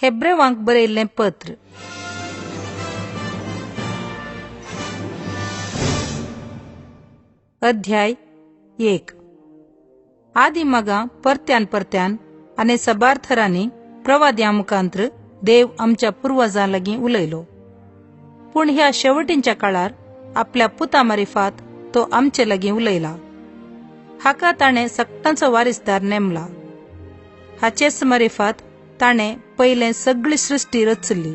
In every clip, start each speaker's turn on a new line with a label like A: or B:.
A: हेब्रेवांक बरयल्लें पत्र. अध्याय 1. आदी मगां परत्यान परत्यान आनी सबार थरांनी प्रवाद्या मुखांत्र देव आमच्या पुर्वजां लागीं उलयलो. पूण ह्या शेवटींच्या काळार आपल्या पुता मारिफात तो आमचे लागीं उलयला. हाका ताणें सक्तांचो वारिसदार नेमला. हाचेच मारिफात ताणें पयलें सगळी सृश्टी रचली.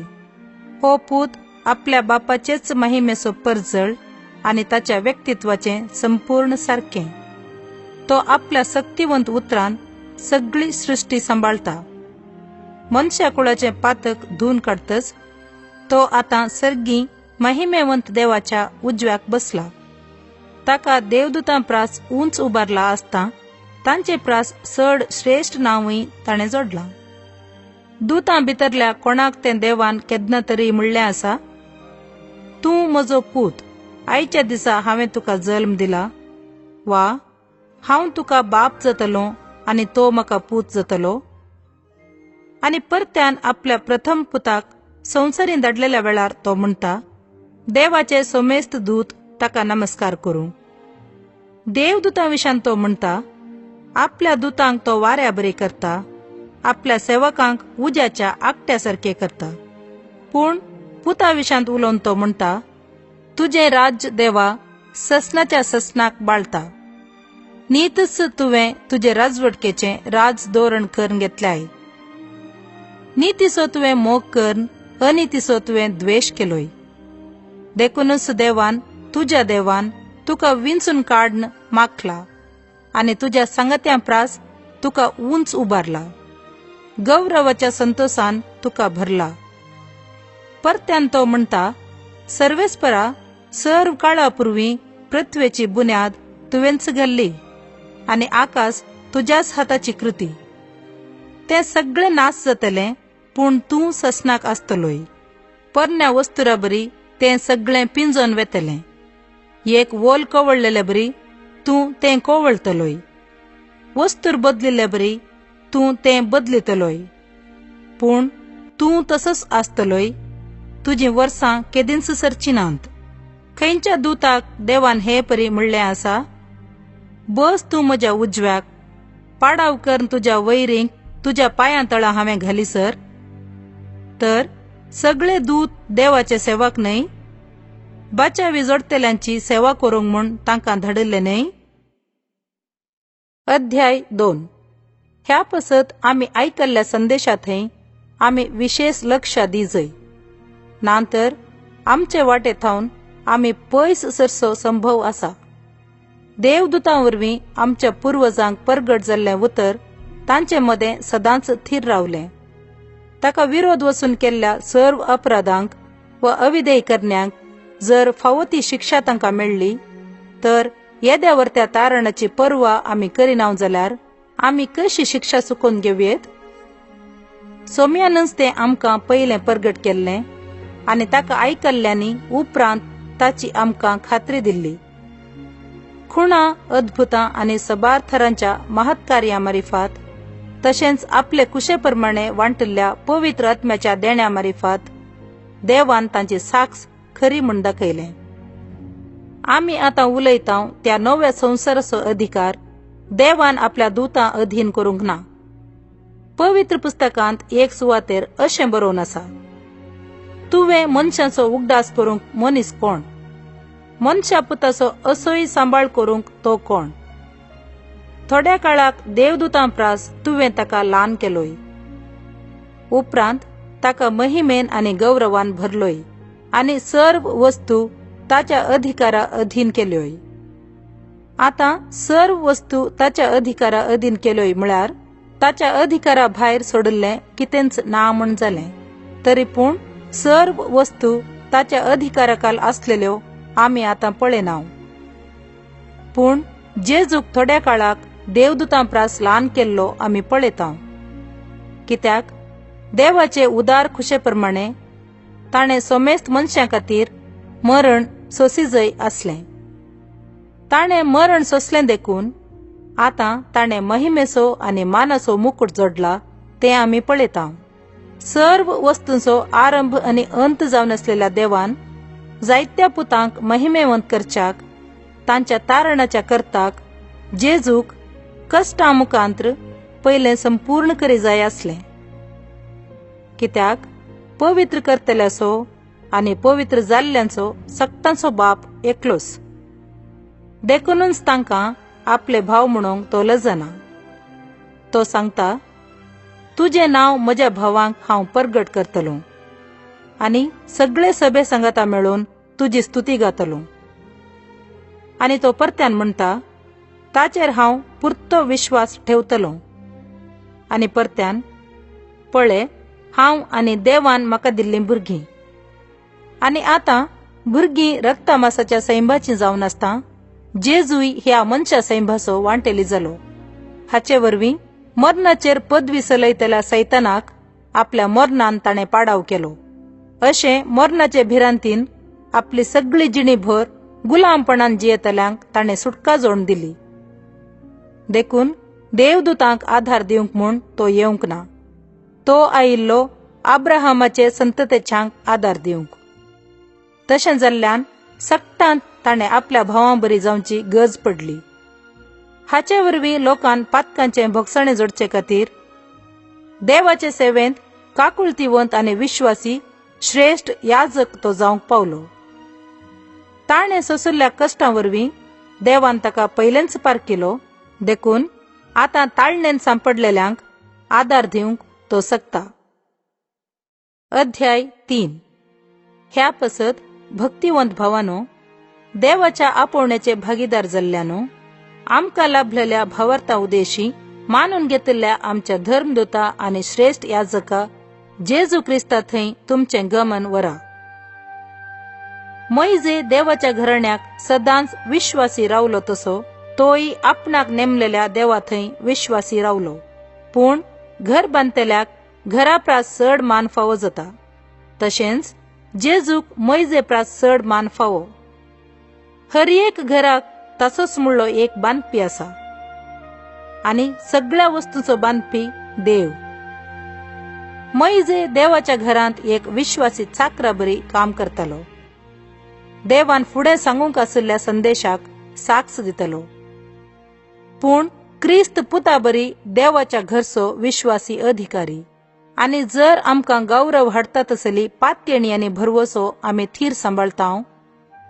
A: हो पूत आपल्या बापाचेच महिमेचो परजळ आनी ताच्या व्यक्तित्वाचें संपूर्ण सारकें. तो आपल्या सक्तिवंत उतरान सगळी सृश्टी सांबाळटा. मनशा कुळाचें पातक धुवन काडतच तो आतां सर्गी महिमेवंत देवाच्या उजव्याक बसला. ताका देवदूतां प्रास उंच उबारला आसता तांचे प्रास चड श्रेश्ठ नांवूय ताणें जोडलां. दूतां भितरल्या कोणाक तें देवान केन्ना तरी म्हणलें आसा, तूं म्हजो पूत, आयच्या दिसा हांवें तुका जल्म दिला, वा हांव तुका बाप जातलो आनी तो म्हाका पूत जातलो. आनी परत्यान आपल्या प्रथम पुताक संवसारीन धाडलेल्या वेळार तो म्हणटा, देवाचे सोमेस्त दूत ताका नमस्कार करूं. देवदूतां विशान तो म्हणटा, आपल्या दूतांक तो वाऱ्या बरी करता, आपल्या सेवकांक उज्याच्या आकट्या सारके करता. पूण पुता विशांत उलोवन तो म्हणटा, तुजें राज्य देवा ससनाच्या ससनाक बाळता, नीतच तुवें तुजे राजवटकेचें राज धोरण करून घेतल्याय. नितीचो तुवें मोग करून अनितीचो तुवें द्वेश केलोय. देखूनच देवान तुज्या देवान तुका विंचून काडून माखला आनी तुज्या सांगात्यां प्रास तुका उंच उबारला, गौरवाच्या संतोषान तुका भरला. परत्यान तो म्हणटा, सर्वेस्परा सर्व काळा पूर्वी पृथ्वेची बुन्याद तुवेंच घाल्ली आनी आकाश तुज्याच हाताची कृती. तें सगळें नाश जातलें, पूण तूं ससनाक आसतलोय. परण्या वस्तुरा बरी तें सगळें पिंजोन वेतलें. एक वोल कवळलेले बरी तूं तें कोवळतलोय, वस्तूर बदलिल्ले बरी तूं तें बदलितलोय. पूण तूं तसोच आसतलोय, तुजीं वर्सां केदींच सरचीं नात. खंयच्या दूताक देवान हे परी म्हणलें आसा, बस तूं म्हज्या उजव्याक, पाडाव करून तुज्या वैरींक तुज्या पांयां तळा हांवें घाली सर. तर सगळे दूत देवाचे सेवक न्हय, बाचावी जोडतेल्यांची सेवा करूंक म्हूण तांकां धाडिल्ले न्हय. अध्याय 2. ह्या पसत आमी आयकल्ल्या संदेशा थंय आमी विशेष लक्ष दिजय, ना तर आमचे वाटे थावन आमी पयस सरसो संभव आसा. देवदूतां वरवीं आमच्या पुर्वजांक परगट जाल्लें उतर तांचे मदें सदांच थीर रावलें. ताका विरोध वचून केल्ल्या सर्व अपराधांक व अविधेय करण्यांक जर फावो ती शिक्षा तांकां मेळ्ळी तर येद्या वर्त्या तारणाची पर्वा आमी करिनाव जाल्यार आमी कशी शिक्षा चुकोवन घेवयेत. सोम्यानच तें आमकां पयलें परगट केल्लें आनी ताका आयकल्ल्यांनी उपरांत ताची आमकां खात्री दिल्ली. खुणा अद्भुतां आनी सबार थरांच्या महत्कार्या मारिफात तशेंच आपले कुशे प्रमाणे वांटिल्ल्या पवित्र आत्म्याच्या देण्या मारिफात देवान तांची साक्ष खरी म्हूण दाखयलें. आमी आतां उलयता त्या नव्या संवसाराचो अधिकार देवान आपल्या दूतां अधीन करूंक ना. पवित्र पुस्तकांत एक सुवातेर अशें बरोवन आसा, तुवें मनशाचो उगडास करूंक मनीस कोण, मनशा पुताचो असोय सांबाळ करूंक तो कोण. थोड्या काळाक देवदूतां प्रास तुवें ताका ल्हान केलोय, उपरांत ताका महिमेन आनी गौरवान भरलोय आनी सर्व वस्तू ताच्या अधिकारा अधीन केल्योय. आतां सर्व वस्तू ताच्या अधिकारा अधीन केल्योय म्हळ्यार ताच्या अधिकारा भायर सोडिल्लें कितेंच ना म्हूण जालें, तरी पूण सर्व वस्तू ताच्या अधिकाराखाल आसलेल्यो आमी आतां पळयनाव. पूण जेजूक थोड्या काळाक देवदूतां प्रास ल्हान केल्लो आमी पळयता, कित्याक देवाचे उदार खुशे प्रमाणे ताणें सोमेस्त मनशां खातीर मरण सोसीजय आसलें. ताणें मरण सोसलें देखून आतां ताणें महिमेचो आनी मानाचो मुकूट जोडला तें आमी पळयता. सर्व वस्तूंचो आरंभ आनी अंत जावन आसलेल्या देवान जायत्या पुतांक महिमेवंत करच्याक तांच्या तारणाच्या करताक जेजूक कश्टां मुखांत्र पयलें संपूर्ण करी जाय आसलें. कित्याक पवित्र करतल्याचो आनी पवित्र जाल्ल्यांचो सक्तांचो बाप एकलोच. देखूनच तांकां आपले भाव म्हणूंक तो लजना. तो सांगता, तुजें नांव म्हज्या भावांक हांव परगट करतलो आनी सगळे सभे सांगाता मेळून तुजी स्तुती गातलो. आनी तो परत्यान म्हणटा, ताचेर हांव पुरतो विश्वास ठेवतलो. आनी परत्यान, पळे हांव आनी देवान म्हाका दिल्लीं भुरगीं. आनी आतां भुरगीं रक्तमासाच्या सैंबाचीं जावन आसता जेजूय ह्या मनशा सैंबाचो वांटेली जालो. हाचे वरवीं मरणाचेर पदवी चलयतल्या सैतानाक आपल्या मरणान ताणें पाडाव केलो. अशें मरणाचे भिरांतीन आपली सगळी जिणी भर गुलामपणान जियेतल्यांक ताणें सुटका जोडून दिली. देखून देवदूतांक आधार दिवंक म्हूण तो येवंक ना. तो आयिल्लो आब्राहामाचे संततेच्यांक आदार दिवंक. तशें जाल्ल्यान सक्तांत ताणें आपल्या भावां बरी जावची गरज पडली. हाचे वरवीं लोकान पातकांचें भोगसणें जोडचे खातीर देवाचे सेवेंत काकुळतीवंत आनी विश्वासी श्रेश्ठ याजक तो जावंक पावलो. ताणें सोंशिल्ल्या कश्टां वरवीं देवान ताका पयलेंच पारखिलो. देखून आतां ताळणेन सांपडलेल्यांक आदार दिवंक तो शकता. अध्याय 3. ह्या पसत भक्तिवंत भावानो, देवाच्या आपोवण्याचे भागीदार जाल्ल्यानो, आमकां लाभलेल्या भावार्था उदेशी मानून घेतिल्ल्या आमच्या धर्मदूता आनी श्रेश्ठ याजका जेजू क्रिस्ता थंय तुमचें गमन वरा. मोयजे देवाच्या घराण्याक सदांच विश्वासी रावलो तसो तोय आपणाक नेमलेल्या देवा थंय विश्वासी रावलो. पूण घर बांदतल्याक घरा प्रास चड मान फावो जाता, तशेंच जेजूक मोयजे प्रास चड मान फावो. हर एक घराक तासोच म्हणलो एक बांदपी आसा आनी सगळ्या वस्तूचो बांदपी देव. मोयजे देवाच्या घरांत एक विश्वासी चाकरा बरी काम करतालो. देवान फुडें सांगूंक आशिल्ल्या संदेशाक साक्ष दितलो. पूण क्रिस्त पुता बरी देवाच्या घरचो विश्वासी अधिकारी. आनी जर आमकां गौरव हाडटा तसली पातयणी आनी भरवसो आमी थीर सांबाळतांव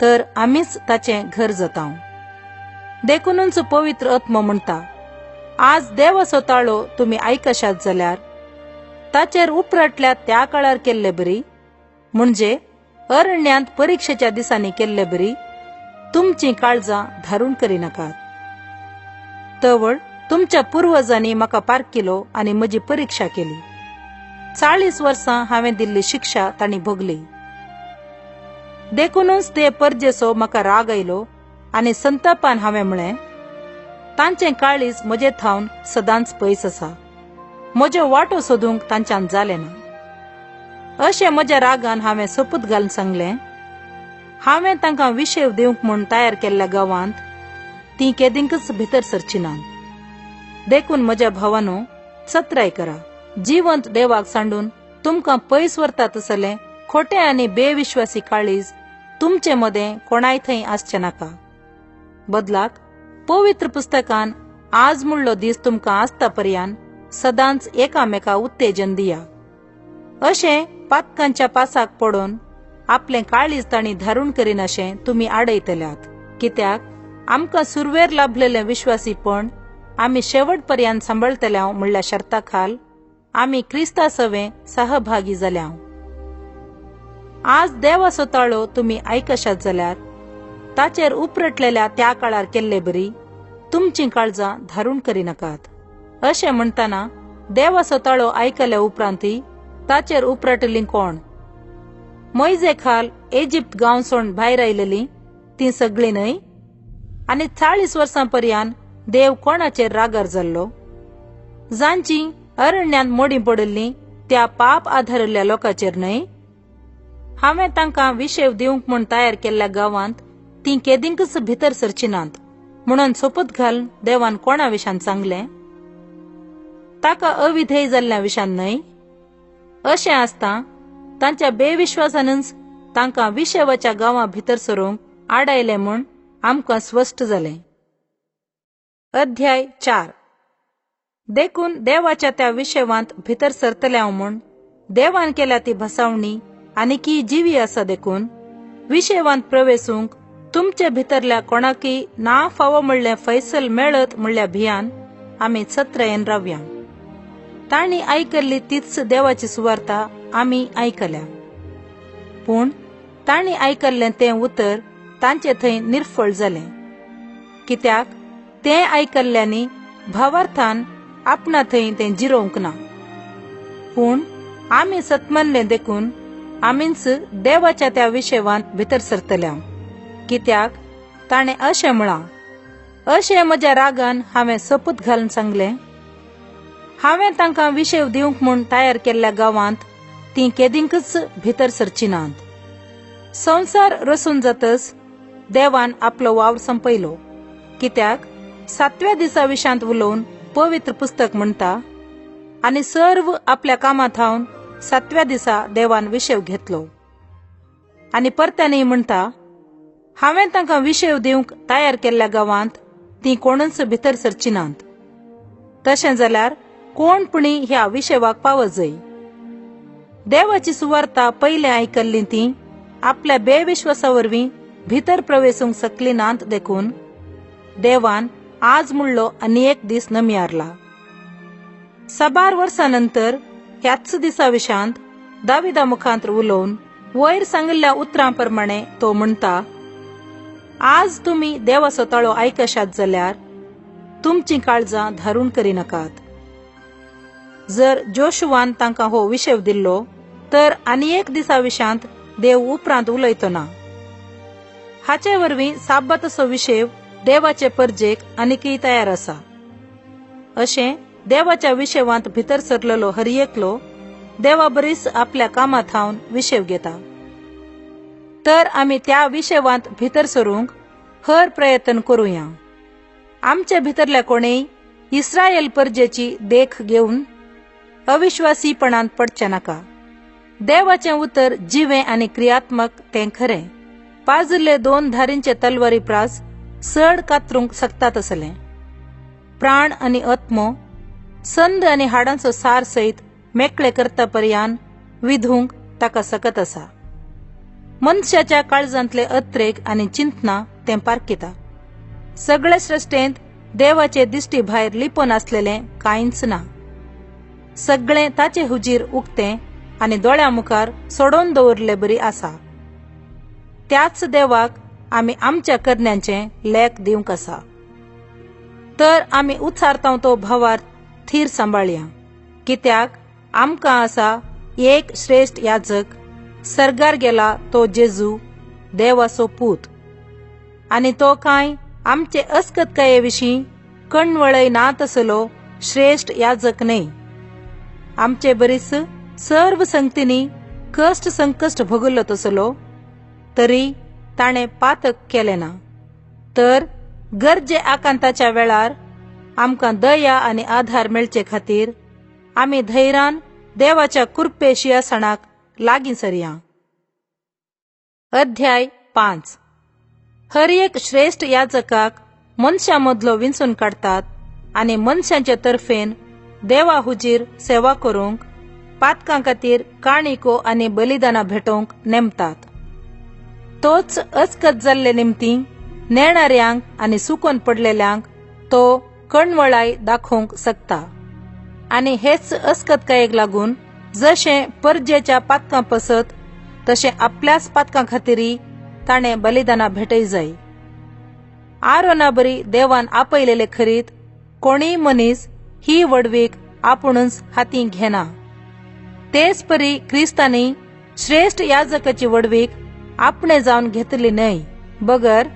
A: तर आमीच ताचें घर जातांव. देखूनच पवित्र आत्मो म्हणटा, आज देवाचो ताळो तुमी आयकशात जाल्यार ताचेर उपराटल्या त्या काळार केल्ले बरी, म्हणजे अरण्यांत परिक्षेच्या दिसांनी केल्ले बरी, तुमचीं काळजां धारून करिनाकात. तवळ तुमच्या पुर्वजांनी म्हाका पारखिलो आनी म्हजी परिक्षा केली. 40 वर्सां हांवें दिल्ली शिक्षा तांणी भोगली. देखूनच ते परजेचो म्हाका राग आयलो आनी संतापान हांवें म्हळें, तांचें काळीज म्हजे थावन सदांच पयस आसा, म्हज्यो वाटो सोदूंक तांच्यान जालें ना. अशें म्हज्या रागान हांवें सोपूत घालून सांगलें, हांवें तांकां विशेव दिवंक म्हूण तयार केल्ल्या गांवांत तीं केदिंकच भितर सरची नात. देखून म्हज्या भावानो, चत्राय करा, जिवंत देवाक सांडून तुमकां पयस व्हरता तसलें खोटें आनी बेविश्वासी काळीज तुमचे मदें कोणाय थंय आसचें नाका. बदलाक पवित्र पुस्तकान आज म्हणलो दीस तुमकां आसता पर्यान सदांच एकामेका उत्तेजन दिया. अशें पातकांच्या पासाक पडून आपलें काळीज तांणी धारून करिनाशें तुमी आडयतल्यात. कित्याक आमकां सुरवेर लाभलेलें विश्वासीपण आमी शेवट पर्यंत सांबाळटल्या म्हणल्या शर्ता खाल आमी क्रिस्ता सवें सहभागी जाल्या. आज देवाचो ताळो तुमी आयकशात जाल्यार ताचेर उपरटलेल्या त्या काळार केल्ले बरी तुमचीं काळजां धारून करिनाकात. अशें म्हणटना देवाचो ताळो आयकल्या उपरांतय ताचेर उपरटलीं कोण? मोयजे खाल इजिप्त गांव सोडून भायर आयलेलीं तीं सगळीं न्हय? आनी 40 वर्सां पर्यान देव कोणाचेर रागार जाल्लो? जांची अरण्यांत मोडीं पडिल्लीं त्या पाप आधारिल्ल्या लोकांचेर न्हय? हांवें तांकां विशेव दिवंक म्हूण तयार केल्ल्या गांवांत तीं केदिंकच भितर सरची नात म्हणून सोपूत घालून देवान कोणा विशान सांगलें? ताका अविधेय जाल्ल्या विशान न्हय? अशें आसता तांच्या बेविश्वासानूच तांकां विशेवाच्या गांवां भितर सरूंक आडायलें म्हूण आमकां स्पश्ट जालें. अध्याय 4. देखून देवाच्या त्या विशेवांत भितर सरतले हांव म्हूण देवान केल्या ती भसावणी आनीकी जिवी आसा. देखून विशेवांत प्रवेसूंक तुमचे भितरल्या कोणाकय ना फावो म्हणलें फैसल मेळत म्हणल्या भियान आमी सत्रायेन रावया. तांणी आयकल्ली तीच देवाची सुवार्ता आमी आयकल्या, पूण तांणी आयकल्लें तें उतर तांचे थंय निर्फळ जालें. कित्याक तें आयकल्ल्यांनी भावार्थान आपणा थंय तें जिरोवंक ना. पूण आमी सतमानलें देखून आमीच देवाच्या त्या विशेवांत भितर सरतल्या. कित्याक ताणें अशें म्हळां, अशें म्हज्या रागान हांवें सोपूत घालून सांगलें, हांवें तांकां विशेव दिवंक म्हूण तयार केल्ल्या गांवांत तीं केदींकच भितर सरची नात. संवसार रसून जातच देवान आपलो वावर संपयलो. कित्याक सातव्या दिसा विशांत उलोवन पवित्र पुस्तक म्हणटा, आनी सर्व आपल्या कामां थावन सातव्या दिसा देवान विशेव घेतलो. आनी परत्यानय म्हणटा, हांवें तांकां विशेव दिवंक तयार केल्ल्या गांवांत तीं कोणूच भितर सरची नात. तशें जाल्यार कोण पुणी ह्या विशेवाक पावत जाय. देवाची सुवार्ता पयलें आयकल्ली ती आपल्या बेविश्वासा वरवीं भितर प्रवेसूंक शकली नात. देखून देवान आज म्हणलो आनी एक दीस नमियारला. साबार वर्सां नंतर ह्याच दिसा विशांत दाविदा मुखांत उलोवन वयर सांगिल्ल्या उतरां प्रमाणे तो म्हणटा, आज तुमी देवाचो ताळो आयकशात जाल्यार तुमचीं काळजां धारून करिनाकात. जर जोशुवान तांकां हो विशेव दिल्लो तर आनी एक दिसा विशांत देव उपरांत उलयतो ना. हाचे वरवीं साब्बाताचो विशेव देवाचे परजेक आनीकय तयार आसा. अशें देवाच्या विशेवांत भितर सरलेलो हर एकलो देवा बरीच आपल्या कामां थावन विशेव घेता. तर आमी त्या विशेवांत भितर सरूंक हर प्रयत्न करुया. आमचे भितरल्या कोणेय इस्रायल परजेची देख घेवन अविश्वासीपणांत पडचें नाका. देवाचें उतर जिवें आनी क्रियात्मक तें खरें. पाजुल्ले दोन धारींचे तलवारी प्रास चड कातरूंक शकता तसलें. प्राण आनी आत्मो, संद आनी हाडांचो सार सयत मेकळे करता पर्यान विधूंक ताका सकत आसा. मनशाच्या काळजांतले अत्रेक आनी चिंतना तें पारखिता. सगळे सृश्टेंत देवाचे दिश्टी भायर लिपोन आसलेलें कांयच ना. सगळें ताचे हुजीर उक्तें आनी दोळ्या मुखार सोडोवन दवरले बरी आसा. त्याच देवाक आमी आमच्या करण्यांचें लेख दिवंक आसा. तर आमी उच्चारता तो भावार्थ थीर सांबाळया. कित्याक आमकां आसा एक श्रेश्ठ याजक, सर्गार गेला तो जेजू देवाचो पूत, आनी तो कांय आमचे अस्कतकाये विशीं कणवळय ना तसलो श्रेश्ठ याजक न्हय. आमचे बरीच सर्व संगतींनी कश्ट संकश्ट भोगल्लो तसलो तरी ताणें पातक केलें ना. तर गरजे आकांताच्या वेळार आमकां दया आनी आधार मेळचे खातीर आमी धैर्यान देवाच्या कृपे शिंयासणाक लागीं सरया. अध्याय 5. हर एक श्रेश्ठ याजकाक मनशां मदलो विंचून काडटात आनी मनशांचे तर्फेन देवा हुजीर सेवा करूंक पातकां खातीर काणिको आनी बलिदानां भेटोवंक नेमतात. तोच अस्कत जाल्ले निमती नेणाऱ्यांक आनी सुकोन पडलेल्यांक तो कणवळाय दाखोवंक शकता. आनी हेच अस्कतकायेक लागून जशें परजेच्या पातकां पसत तशें आपल्याच पातकां खातीरय ताणें बलिदानां भेटय जाय. आरोना बरी देवान आपयलेले खरीत कोणीय मनीस ही व्हडवीक आपुणूच हाती घेना. तेच परी क्रिस्तांनी श्रेश्ठ याजकाची व्हडवीक आपणे जावन घेतली न्हय, बगर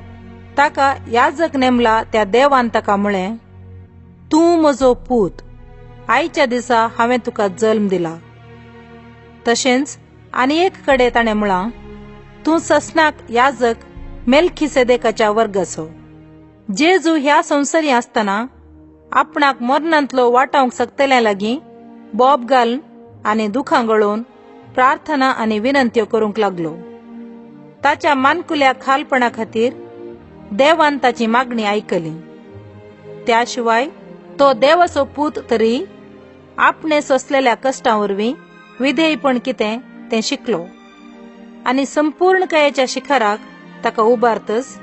A: ताका याजक नेमला त्या देवान ताका म्हळें, तूं म्हजो पूत, आयच्या दिसा हांवें तुका जल्म दिला. तशेंच आनी एक कडेन ताणें म्हळां, तूं ससनाक याजक मेलखिसेदेकाच्या वर्गाचो. जेजू ह्या संवसारी आसतना आपणाक मरणांतलो वाटावंक शकतल्या लागीं बोब घालून आनी दुखां गळोवन प्रार्थना आनी विनंत्यो करूंक लागलो. ताच्या मानकुल्या खालपणा खातीर देवान ताची मागणी आयकली. त्या शिवाय तो देवाचो पूत तरी आपणे सोंसलेल्या कश्टां वरवीं विधेयपण कितें तें शिकलो आनी संपूर्ण कायेच्या शिखराक ताका उबारतच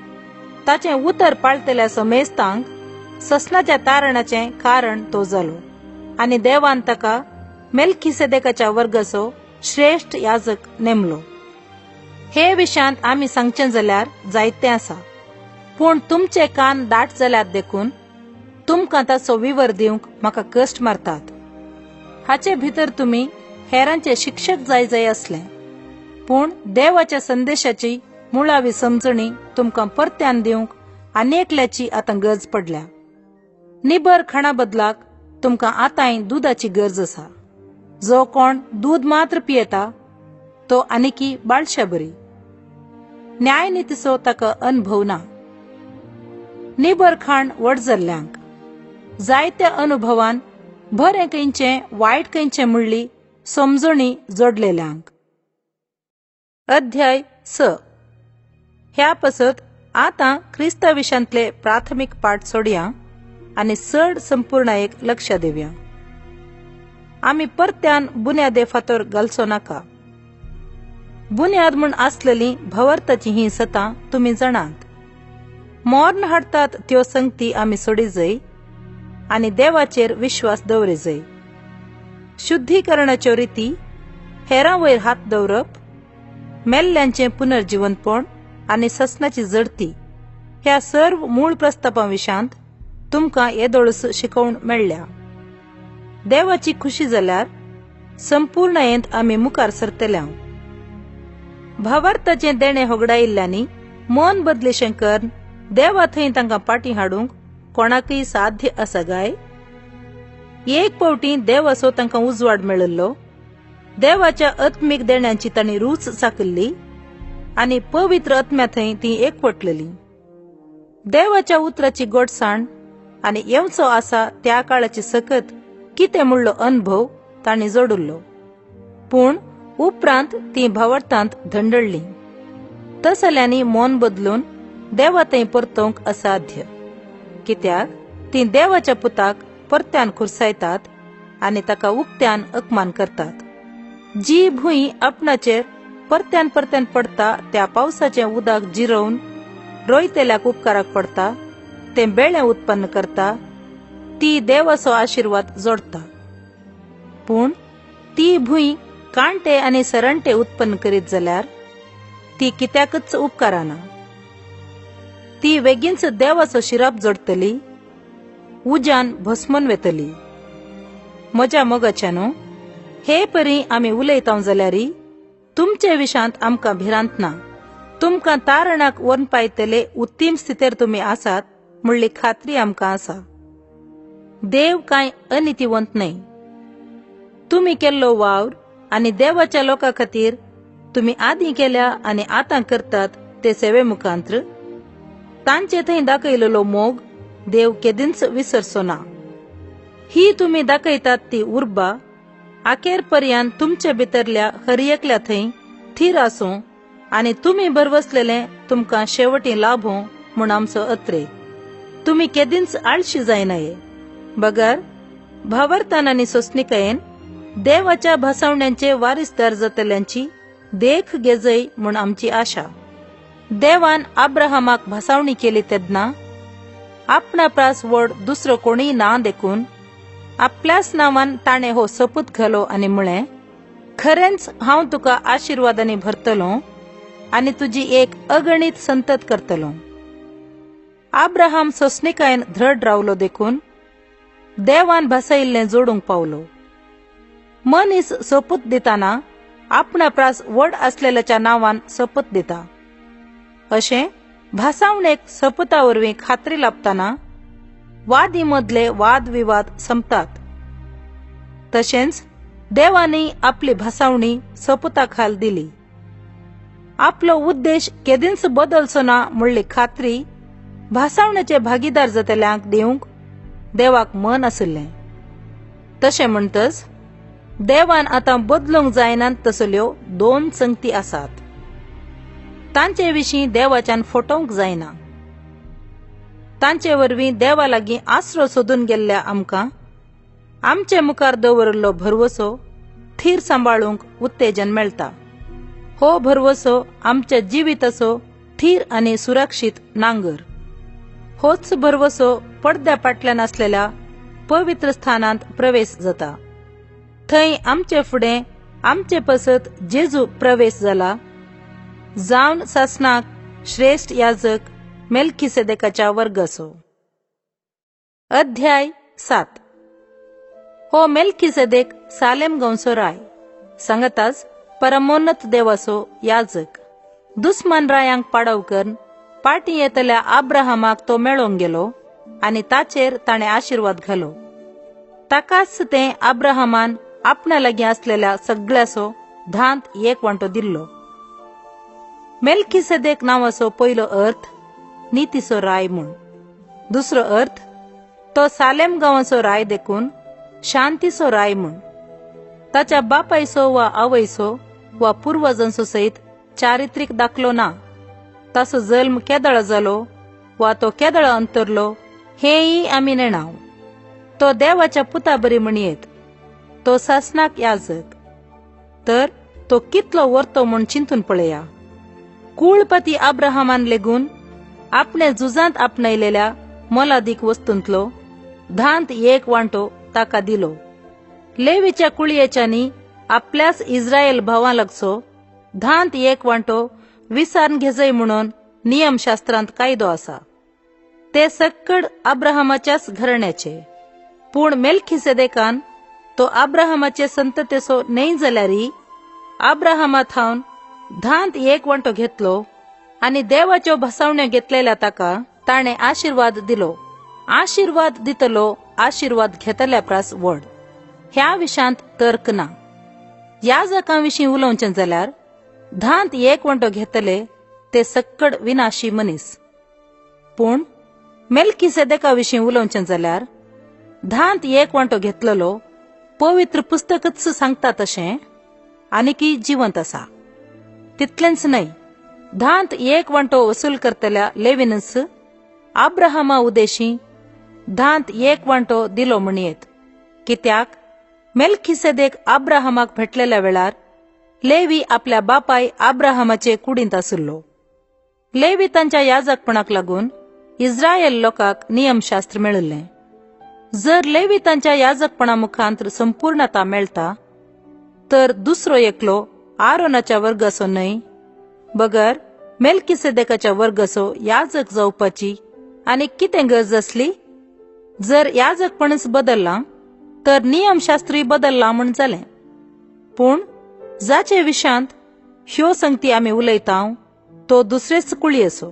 A: ताचें उतर पाळतल्या समेस्तांक ससनाच्या तारणाचें कारण तो जालो आनी देवान ताका मेल्खिसेदेकाच्या वर्गाचो श्रेश्ठ याजक नेमलो. हे विशयांत आमी सांगचें जाल्यार जायतें आसा, पूण तुमचे कान दाट जाल्यात देखून तुमकां ताचो विवर दिवंक म्हाका कश्ट मारतात. हाचे भितर तुमी हेरांचे शिक्षक जाय जाय आसले, पूण देवाच्या संदेशाची मुळावी समजणी तुमकां परत्यान दिवंक आनी एकल्याची आतां गरज पडल्या. निबर खाणा बदलाक तुमकां आतांय दुदाची गरज आसा. जो कोण दूद मात्र पियेता तो आनीकी बाळशा बरी, न्यायनितीचो ताका अनुभव ना. निबर खाण व्हड जाल्ल्यांक जायत्या अनुभवान बरें खंयचें वायट खंयचें म्हणली समजणी जोडलेल्यांक. अध्याय 6. ह्या पसत आतां क्रिस्ता विशांतले प्राथमीक पाठ सोडया आनी चड संपूर्णायेक लक्ष दिवया. आमी परत्यान बुन्यादे फातर घालचो नाका. बुन्याद म्हूण आसलेली भवर्ताची ही सतां तुमी जाणात. मोर्न हाडटात त्यो संगती आमी सोडी जाय आनी देवाचेर विश्वास दवरी जाय. शुद्धीकरणाच्यो रिती, हेरां वयर हात दवरप, मेल्ल्यांचें पुनर्जिवनपण आनी ससनाची जडती ह्या सर्व मूळ प्रस्तापां विशांत तुमकां येदोळस शिकोवण मेळ्ळ्या. देवाची खुशी जाल्यार संपूर्णयेंत आमी मुखार सरतल्या. भावार्थाचें देणें होगडायिल्ल्यांनी मन बदलेशें करून देवा थंय तांकां पाटी हाडूंक कोणाकय साध्य आसा गाय? एक फावटी देवाचो तांकां उजवाड मेळिल्लो, देवाच्या आत्मीक देण्यांची तांणी रूच चाकिल्ली आनी पवित्र आत्म्या थंय ती एकवटलेली. देवाच्या उतराची गोडसाण आनी येवचो आसा त्या काळाची सकत कितें म्हणलो अनुभव तांणी जोडिल्लो. पूण उपरांत ती भावार्थांत धंडळ्ळी. तसल्यांनी मन बदलून देवा थंय परतोवंक असाध्य, कित्याक ती देवाच्या पुताक परत्यान खुरसायतात आनी ताका उक्त्यान अपमान करतात. जी भूंय आपणाचेर परत्यान परत्यान पडटा त्या पावसाचें उदक जिरोवन रोयतेल्याक उपकाराक पडटा, तें बेळें उत्पन्न करता, ती देवाचो आशिर्वाद जोडटा. पूण ती भूंय कांटे आनी सरंटे उत्पन्न करीत जाल्यार ती कित्याकच उपकाराना. ती वेगींच देवाचो शिराप जोडटली, उज्यान भस्मन वेतली. म्हज्या मोगाच्यानो, हे परी आमी उलयता जाल्यार तुमचे विशांत आमकां भिरांत ना. तुमकां तारणाक व्हरून पायतले उत्तीम स्थितीर तुमी आसात म्हणली खात्री आमकां आसा. देव कांय अनितीवंत न्हय. तुमी केल्लो वावर आनी देवाच्या लोकां खातीर तुमी आदीं केल्या आनी आतां करतात ते सेवे मुखांत्र तांचे थंय दाखयलेलो मोग देव केदींच विसरचो ना. ही तुमी दाखयतात ती उर्बा आखेर पर्यंत तुमचे भितरल्या हर एकल्या थंय थीर आसूं आनी तुमी बरवसलेलें तुमकां शेवटी लाभों म्हूण आमचो अत्रे. तुमी केदींच आळशी जायनाये, बगर भावार्थान आनी सोंसणिकायेन देवाच्या भासावण्यांचे वारीसदार जातल्यांची देख घेजय म्हूण आमची आशा. देवान अब्राहमाक भासावणी केली तेन्ना आपणा प्रास व्हड दुसरो कोणीय ना देखून आपल्याच नांवान ताणें हो सोपूत घालो आनी म्हळें, खरेंच हांव तुका आशिर्वादांनी भरतलो आनी तुजी एक अगणीत संतत करतलो. अब्राहम सोंसणिकायेन धृढ रावलो देखून देवान भासायिल्लें जोडूंक पावलो. मनीस सोपूत दिताना आपणा प्रास व्हड आसलेल्याच्या नांवान सोपूत दिता. अशें भासावणेक सोपुता वरवीं खात्री लाभताना वादी मदले वादविवाद संपतात. तशेंच देवानी आपली भासावणी सोपुता खाल दिली. आपलो उद्देश केदींच बदलचो ना म्हणली खात्री भासावण्याचे भागीदार जातल्यांक दिवंक देवाक मन आशिल्लें. तशें म्हणटच देवान आतां बदलूंक जायनात तसल्यो 2 संगती आसात. तांचे विशीं देवाच्यान फटोवंक जायना. तांचे वरवीं देवा लागीं आसरो सोदून गेल्ल्या आमकां आमचे मुखार दवरिल्लो भरवसो थीर सांबाळूंक उत्तेजन मेळटा. हो भरवसो आमच्या जिविताचो थीर आनी सुरक्षीत नांगर. होच भरवसो पडद्या फाटल्यान आसलेल्या पवित्र स्थानांत प्रवेश जाता. थंय आमचे फुडें आमचे पसत जेजू प्रवेश जाला, जावन सासणाक श्रेष्ठ याजक मेल्कीसेदेकाच्या वर्गाचो. अध्याय 7. हो मेल्कीसेदेक सालेम गांवचो राय, सांगताच परमोन्नत देवाचो याजक. दुस्मान रायांक पाडव करून पाटी येतल्या आब्राहामाक तो मेळोंक गेलो आनी ताचेर ताणें आशिर्वाद घालो. ताकाच ते आब्राहामान आपणा लागीं आसलेल्या सगळ्याचो धांत एक वांटो दिल्लो. मेल्कीसेदेक नांवाचो पयलो अर्थ नितीचो राय म्हूण, दुसरो अर्थ तो सालेम गांवाचो राय देखून शांतीचो राय म्हूण. ताच्या बापायचो वा आवयचो वा पुर्वजांचो सयत चारित्रीक दाखलो ना. ताचो जल्म केदळा जालो वा तो केदळा अंतरलो हेंय आमी नेणाव. तो देवाच्या पुता बरी म्हणयेत. तो सासणाक याजक, तर तो कितलो वर्तो म्हूण चिंतून पळया. कुळपती आब्राहामान लेगून आपणे झुजांत आपणायलेल्या मोलादीक वस्तूंतलो धांत एक वांटो ताका दिलो. लेवीच्या कुळयेच्यांनी आपल्याच इस्रायल भावां लागचो धांत एक वांटो विसारून घेजय म्हणून नियमशास्त्रांत कायदो आसा. ते सक्कड आब्राहामाच्याच घराण्याचे. पूण मेल्कीसेदेकान तो आब्राहामाचे संततेचो न्हय जाल्यारय आब्राहामा थावन धांत एक वांटो घेतलो आनी देवाच्यो भासावण्यो घेतलेल्या ताका ताणें आशिर्वाद दिलो. आशिर्वाद दितलो आशिर्वाद घेतल्या प्रास व्हड. ह्या विशांत तर्क ना. याजकां विशीं उलोवचें जाल्यार धांत एक वांटो घेतले ते सक्कड विनाशी मनीस. पूण मेल्कीसेदेका विशीं उलोवचें जाल्यार धांत एक वांटो घेतलेलो पवित्र पुस्तकच सांगता तशें आनीकी जिवंत आसा. तितलेंच न्हय, धांत एक वांटो वसूल करतल्या लेवीनच आब्राहामा उदेशी धांत एक वांटो दिलो म्हणयेत. कित्याक मेल्कीसेदेक आब्राहामाक भेटलेल्या वेळार लेवी आपल्या बापाय आब्राहामाचे कुडींत आशिल्लो. लेवी तांच्या याजकपणाक लागून इस्रायल लोकांक नियमशास्त्र मेळिल्लें. जर लेवी तांच्या याजकपणा मुखांत संपूर्णता मेळटा तर दुसरो एकलो आरोनाच्या वर्गाचो न्हय बगर मेल्कीसेदेकाच्या वर्गाचो याजक जावपाची आनी कितें गरज आसली? जर याजकपणच बदललां तर नियमशास्त्रूय बदललां म्हूण जालें. पूण जाचे विशांत ह्यो संगती आमी उलयता तो दुसरेच कुळयेचो.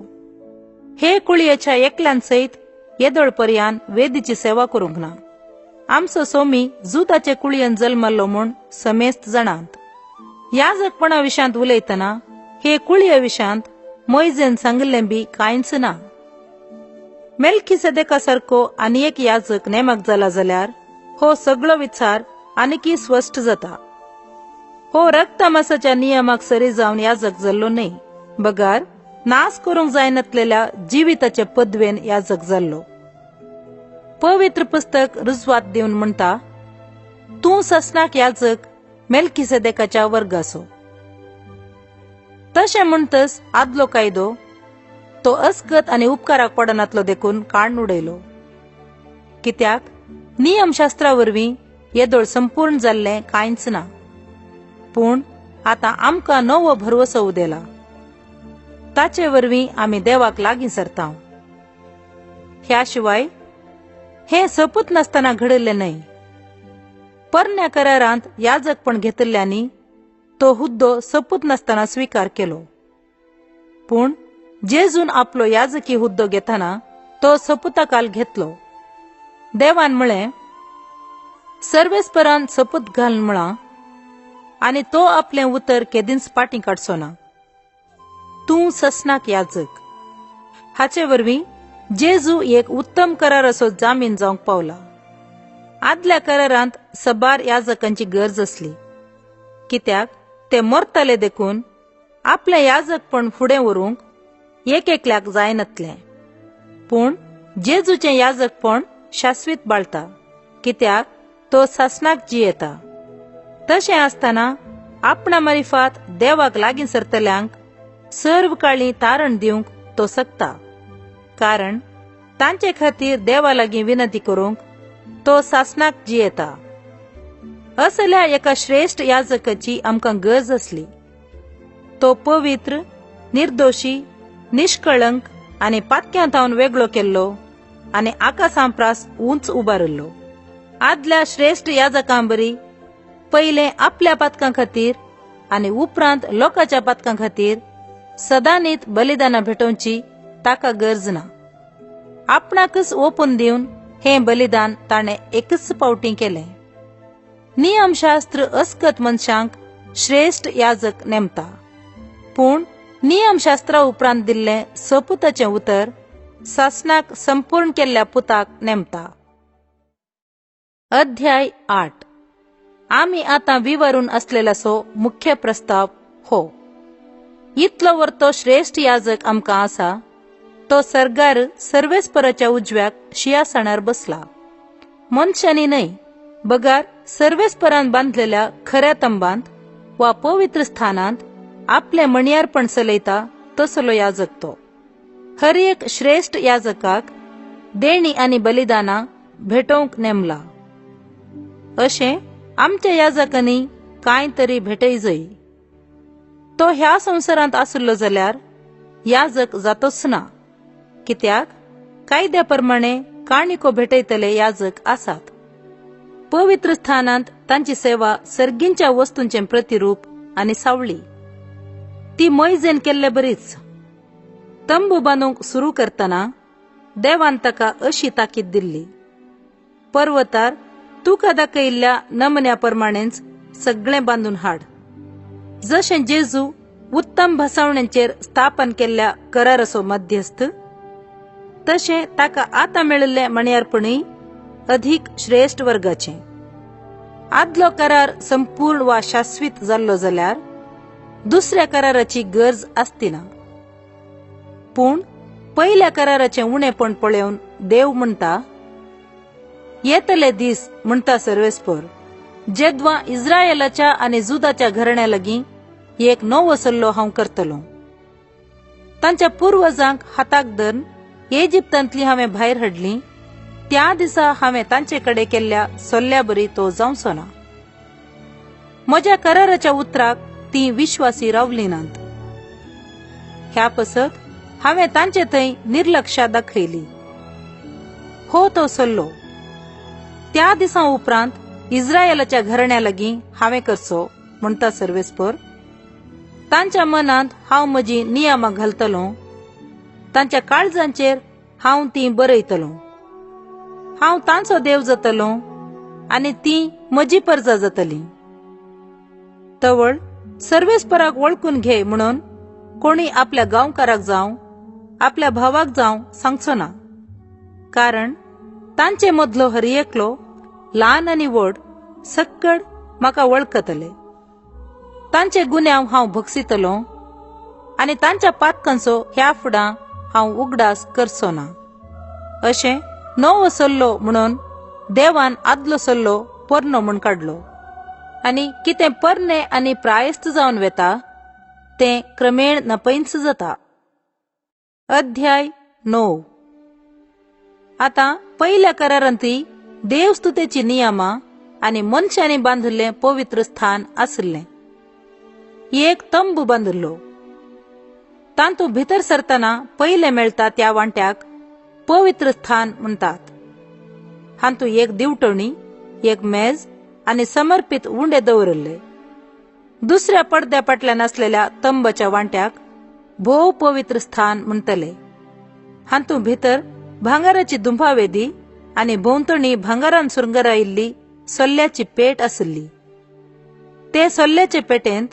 A: हे कुळयेच्या एकल्यान सयत येदोळ पर्यान वेदीची सेवा करूंक ना. आमचो सोमी जुदाचे कुळयेन जल्मल्लो म्हूण समेस्त जाणांत. याजकपणा विशांत उलयतना हे कुळये विशांत मोयजेन सांगिल्लें बी कांयच ना. मेल्कीसेदेका सारको आनी एक याजक नेमक जाला जाल्यार हो सगळो विचार आनीकी स्पश्ट जाता. हो रक्तमासाच्या नियमाक सरी जावन याजक जाल्लो न्हय, बगर नाश करूंक जायनातलेल्या जिविताचे पदवेन याजक जाल्लो. पवित्र पुस्तक रुजवात दिवन म्हणटा, तूं ससनाक याजक मेल्कीसेदेकाच्या वर्गाचो. तशें म्हणटच आदलो कायदो तो अस्कत आनी उपकाराक पडनातलो देखून काडून उडयलो. कित्याक नियमशास्त्रा वरवीं येदोळ संपूर्ण जाल्लें कांयच ना. पूण आतां आमकां नवो भरवसो उदेला. ताचे वरवीं आमी देवाक लागीं सरता. ह्या शिवाय हें सोपूत नासतना घडिल्लें न्हय. परण्या करारांत याजकपण घेतिल्ल्यांनी तो हुद्दो सोपूत नासतना स्विकार केलो. पूण जेजून आपलो याजकी हुद्दो घेतना तो सोपुताकाल घेतलो. देवान म्हळें, सर्वेस्परान सोपूत घालून म्हळां आनी तो आपलें उतर केदींच पाटीं काडचो ना, तूं ससनाक याजक. हाचे वरवीं जेजू एक उत्तम कराराचो जामीन जावंक पावला. आदल्या करारांत सबार याजकांची गरज आसली, कित्याक ते मरतले देखून आपलें याजकपण फुडें व्हरूंक एक एकल्याक जायनातलें. पूण जेजूचें याजकपण शाश्वीत बाळता, कित्याक तो सासणाक जियेता. तशें आसतना आपणा मारिफात देवाक लागीं सरतल्यांक सर्व काळी तारण दिवंक तो शकता, कारण तांचे खातीर देवा लागीं विनंती करूंक तो सासणाक जियेता. असल्या एका श्रेष्ठ याजकाची आमकां गरज आसली. तो पवित्र, निर्दोशी, निष्कळंक आनी पातक्यां थावन वेगळो केल्लो आनी आकाशां प्रास उंच उबारिल्लो. आदल्या श्रेष्ठ याजकां बरी पयलें आपल्या पातकां खातीर आनी उपरांत लोकांच्या पातकां खातीर सदांनीत बलिदानां भेटोवची ताका गरज ना. आपणाकच ओपून दिवन हें बलिदान ताणें एकच पावटी केलें. नियमशास्त्र अस्कत मनशांक श्रेष्ठ याजक नेमता, पूण नियमशास्त्रा उपरांत दिल्लें सपुताचें उतर सासणाक संपूर्ण केल्ल्या पुताक नेमता. अध्याय 8. आमी आतां विवरून असलेल्याचो मुख्य प्रस्ताव हो. इतलो वर्तो श्रेष्ठ याजक आमकां आसा, तो सर्गार सर्वेस्पराच्या उजव्याक शियासणार बसला. मनशांनी न्हय बगार सर्वेस्परान बांदलेल्या खऱ्या तंबांत वा पवित्र स्थानांत आपलें मणयारपण चलयता तसलो याजक तो. हर एक श्रेष्ठ याजकाक देणी आनी बलिदानां भेटोवंक नेमला. अशें आमच्या याजकांनी कांय तरी भेटय जय. तो ह्या संवसारांत आशिल्लो जाल्यार याजक जातोच ना, कित्याक कायद्या प्रमाणे काणिको भेटयतले याजक आसात. पवित्र स्थानांत तांची सेवा सर्गींच्या वस्तूंचें प्रतिरूप आनी सावळी. ती मोयजेन केल्ले बरीच. तंबू बांदूंक सुरू करतना देवान ताका अशी ताकीद दिल्ली, पर्वतार तुका दाखयिल्ल्या नमुन्या प्रमाणेच सगळें बांदून हाड. जशें जेजू उत्तम भासावण्यांचेर स्थापन केल्ल्या कराराचो मध्यस्थ, तशें ताका आतां मेळिल्लें मणयारपणूय अधिक श्रेष्ठ वर्गाचें. आदलो करार संपूर्ण वा शाश्वीत जाल्लो जाल्यार दुसऱ्या कराराची गरज आसती ना. पूण पयल्या कराराचें उणेपण पळोवन देव म्हणटा, येतले दीस म्हणटा सर्वेस्पर, जेद्वा इस्रायलाच्या आनी जुदाच्या घराण्या लागीं एक नवो सल्लो हांव करतलो. तांच्या पुर्वजांक हाताक धरून इजिप्तांतली हांवें भायर हाडली त्या दिसा हांवें तांचे कडेन केल्ल्या सल्ल्या बरी तो जावचो ना. म्हज्या कराराच्या उतराक ती विश्वासी रावली नात. ह्या पसत हांवें तांचे थंय निर्लक्षा दाखयली. हो तो सल्लो त्या दिसा उपरांत इस्रायलाच्या घराण्या लागीं हांवें करचो म्हणटा सर्वेस्पर. तांच्या मनांत हांव म्हजी नियमां घालतलो, तांच्या काळजांचेर हांव तीं बरयतलो. हांव तांचो देव जातलो आनी ती म्हजी परजा जातली. तवळ सर्वेस्पराक वळखून घे म्हणून कोणी आपल्या गांवकाराक जावं आपल्या भावाक जावं सांगचो ना, कारण तांचे मदलो हर एकलो ल्हान आनी व्हड सक्कड म्हाका वळखतले. तांचे गुन्यांव हांव भोगसितलो आनी तांच्या पातकांचो ह्या फुडां हांव उगडास करचो ना. अशें नवो सल्लो म्हणून देवान आदलो सल्लो पोरनो म्हूण काडलो आनी कितें पोरणे आनी प्रायस्त जावन वेता तें क्रमेण नपयंच जाता. अध्याय 9. आतां पयल्या करारांत देवस्तुतेची नियमां आनी मनशांनी बांदिल्लें पवित्र स्थान आशिल्लें. एक तंबू बांदिल्लो. तांतू भितर सरतना पयलें मेळटा त्या वांट्याक पवित्र स्थान म्हणटात. हांतू एक दिवटणी, एक मेज आनी समर्पित उंडे दवरिल्ले. दुसऱ्या पडद्या फाटल्यान आसलेल्या तंबाच्या वांट्याक भोव पवित्र स्थान म्हणटले. हांतू भितर भांगराची दुंभावेदी आनी भोंवतणी भांगरान सुरंगरायिल्ली सोल्ल्याची पेट आशिल्ली. ते सोल्ल्याचे पेटेंत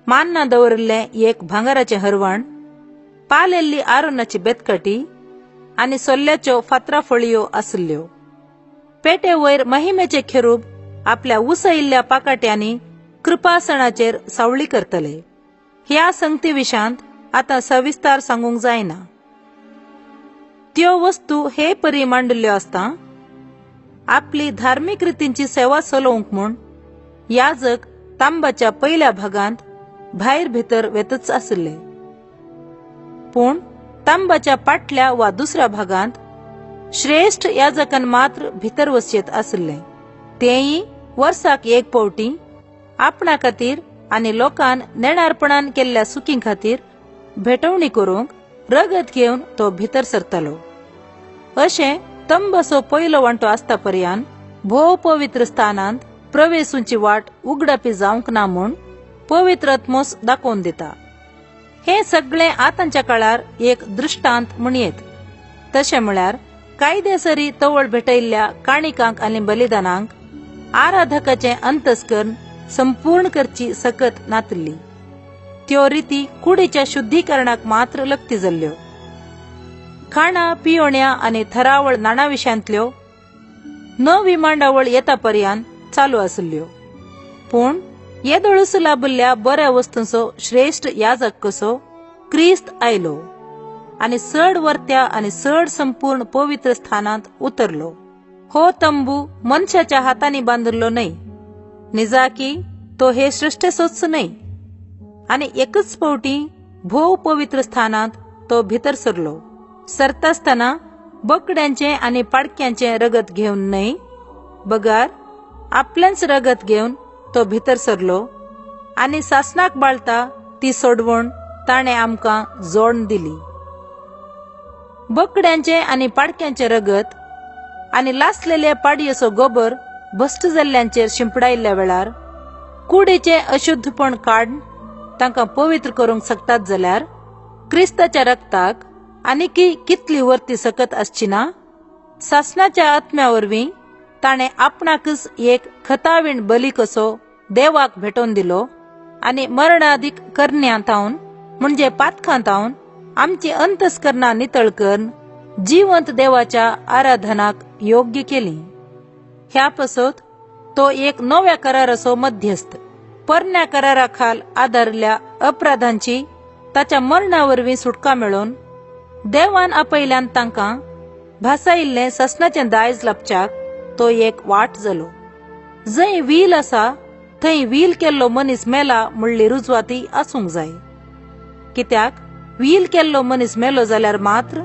A: मान्ना दवरिल्लें एक भांगराचें हरवण, पालेल्ली आरोनाची बेतकटी आनी सोल्ल्याच्यो फातरा फळयो आशिल्ल्यो. पेटे वयर महिमेचे खेरूब आपल्या उसयिल्ल्या पाकाट्यांनी कृपासणाचेर सावळी करतले. ह्या संगती विशांत आतां सविस्तार सांगूंक जायना. त्यो वस्तू हे परी मांडिल्ल्यो आसता आपली धार्मिक रितींची सेवा चलोवंक म्हूण याजक तांबाच्या पयल्या भागांत भायर भितर वेतच आशिल्ले. पूण तांबाच्या पाटल्या वा दुसऱ्या भागांत श्रेष्ठ याजकान मात्र भितर वचयेत आशिल्ले. तेय वर्साक एक पावटी आपणा खातीर आनी लोकान नेणारपणान केल्ल्या सुखी खातीर भेटवणी करूंक रगत घेवन तो भितर सरतालो. अशें तंबाचो पयलो वांटो आसता पर्यान भोव पवित्र स्थानांत प्रवेसूंची वाट उगडापी जावंक ना म्हूण पवित्र आत्मोस दाखोवन दिता. हे सगळे आतांच्या काळार एक दृष्टांत म्हणयेत. तशें म्हळ्यार कायदेसरी तवळ भेटयल्ल्या काणिकांक आनी बलिदानांक आराधकाचें अंतस्कर्ण संपूर्ण करची सकत नातिल्ली. त्यो रिती कुडीच्या शुद्धीकरणाक मात्र लक्ती जाल्ल्यो. खाणा पियोण्या आनी थरावळ नाणा विशयांतल्यो नवी मांडावळ येता पर्यान चालू आशिल्ल्यो. पूण येदोळूस लाभिल्ल्या बऱ्या वस्तूंचो श्रेष्ठ याजक कसो क्रिस्त आयलो आनी चड वर्त्या आनी चड संपूर्ण पवित्र स्थानांत उतरलो. हो तंबू मनशाच्या हातांनी बांदिल्लो न्हय, निजाकी तो हे सृष्टेचोच न्हय. आनी एकच फावटी भोव पवित्र स्थानांत तो भितर सरलो. सरतासतना बोकड्यांचें आनी पाडक्यांचें रगत घेवन न्हय, बगार आपलेंच रगत घेवन तो भितर सरलो आनी सासणाक बाळता ती सोडवण ताणें आमकां जोडून दिली. बोकड्यांचें आनी पाडक्यांचें रगत आनी लासलेले पाडयेचो गोबर भश्ट जाल्ल्यांचेर शिंपडायल्ल्या वेळार कुडीचें अशुद्धपण काडून तांकां पवित्र करूंक शकतात जाल्यार क्रिस्ताच्या रक्ताक आनीकय कितली वर्ती सकत आसची ना? सासणाच्या आत्म्या वरवीं ताणें आपणाकच एक खतावीण बली कसो देवाक भेटोवन दिलो आनी मरणादीक करण्यांतावन म्हणजे पातखांतावन आमची अंतस्करणां नितळ करून जिवंत देवाच्या आराधनाक योग्य केली. ह्या पासत तो एक नव्या कराराचो मध्यस्थ, परण्या कराराखाल आदारल्या अपराधांची ताच्या मरणा वरवीं सुटका मेळोवन देवान आपयल्यान तांकां भासायिल्लें ससनाचें दायज लाबच्याक तो एक वाट जालो. जंय व्हील आसा थंय व्हील केल्लो मनीस मेला म्हणली रुजवाती आसूंक जाय. कित्याक व्हील केल्लो मनीस मेलो जाल्यार मात्र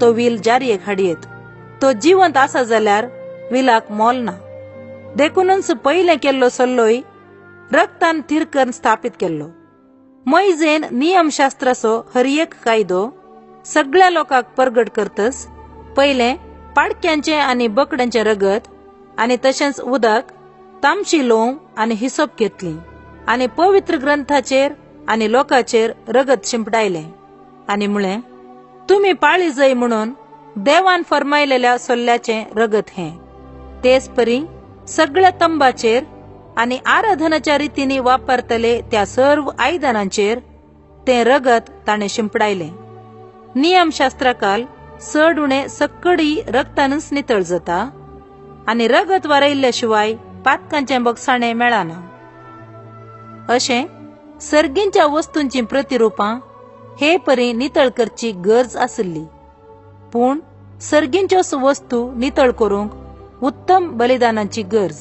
A: तो व्हील जारयेक हाडयेत, तो जिवंत आसा जाल्यार व्हिलाक मोल ना. देखूनच पयलें केल्लो सल्लोय रक्तान थीर करून स्थापीत केल्लो. मैजेन नियमशास्त्राचो हर एक कायदो सगळ्या लोकांक परगट करतस पयलें पाडक्यांचें आनी बोकड्यांचें रगत आनी तशेंच उदक, तामशी लोंव आनी हिसोप घेतली आनी पवित्र ग्रंथाचेर आनी लोकांचेर रगत शिंपडायलें आनी म्हळें, तुमी पाळी जाय म्हणून देवान फरमायलेल्या सोल्ल्याचें रगत हें. तेच परी सगळ्या तंबाचेर आनी आराधनाच्या रितींनी वापरतले त्या सर्व आयदनांचेर तें रगत ताणें शिंपडायलें. नियमशास्त्राकाल चड उणें सक्कडी रगतानच नितळ जाता आनी रगत वारयल्ल्या शिवाय पातकांचें बगसाणें मेळना. अशें सर्गींच्या वस्तूंची प्रतिरुपां हे परी नितळ करची गरज आशिल्ली. पूण सर्गींच्योच वस्तू नितळ करूंक उत्तम बलिदानाची गरज.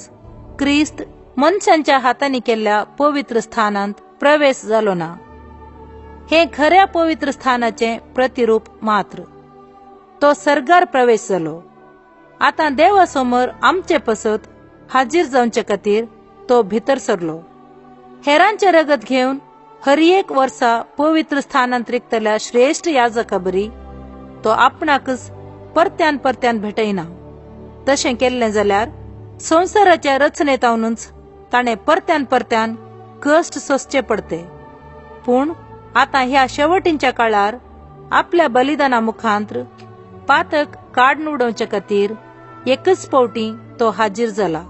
A: क्रिस्त मनशांच्या हातांनी केल्ल्या पवित्र स्थानांत प्रवेश जालो ना. हे खऱ्या पवित्र स्थानाचें प्रतिरूप मात्र. तो सर्गार प्रवेश जालो. आतां देवा समोर आमचे पसत हाजीर जावचे खातीर तो भितर सरलो. हेरांचें रगत घेवन हर एक वर्सा पवित्र स्थानांत रिगतल्या श्रेष्ठ याजका बरी तो आपणाकच परत्यान परत्यान भेटयना. तशें केल्लें जाल्यार संवसाराच्या रचनेतावनूच ताणें परत्यान परत्यान कश्ट सोंसचे पडते. पूण आतां ह्या शेवटींच्या काळार आपल्या बलिदाना मुखांत्र पातक काडून उडोवचे खातीर एकच फावटी तो हाजीर जाला.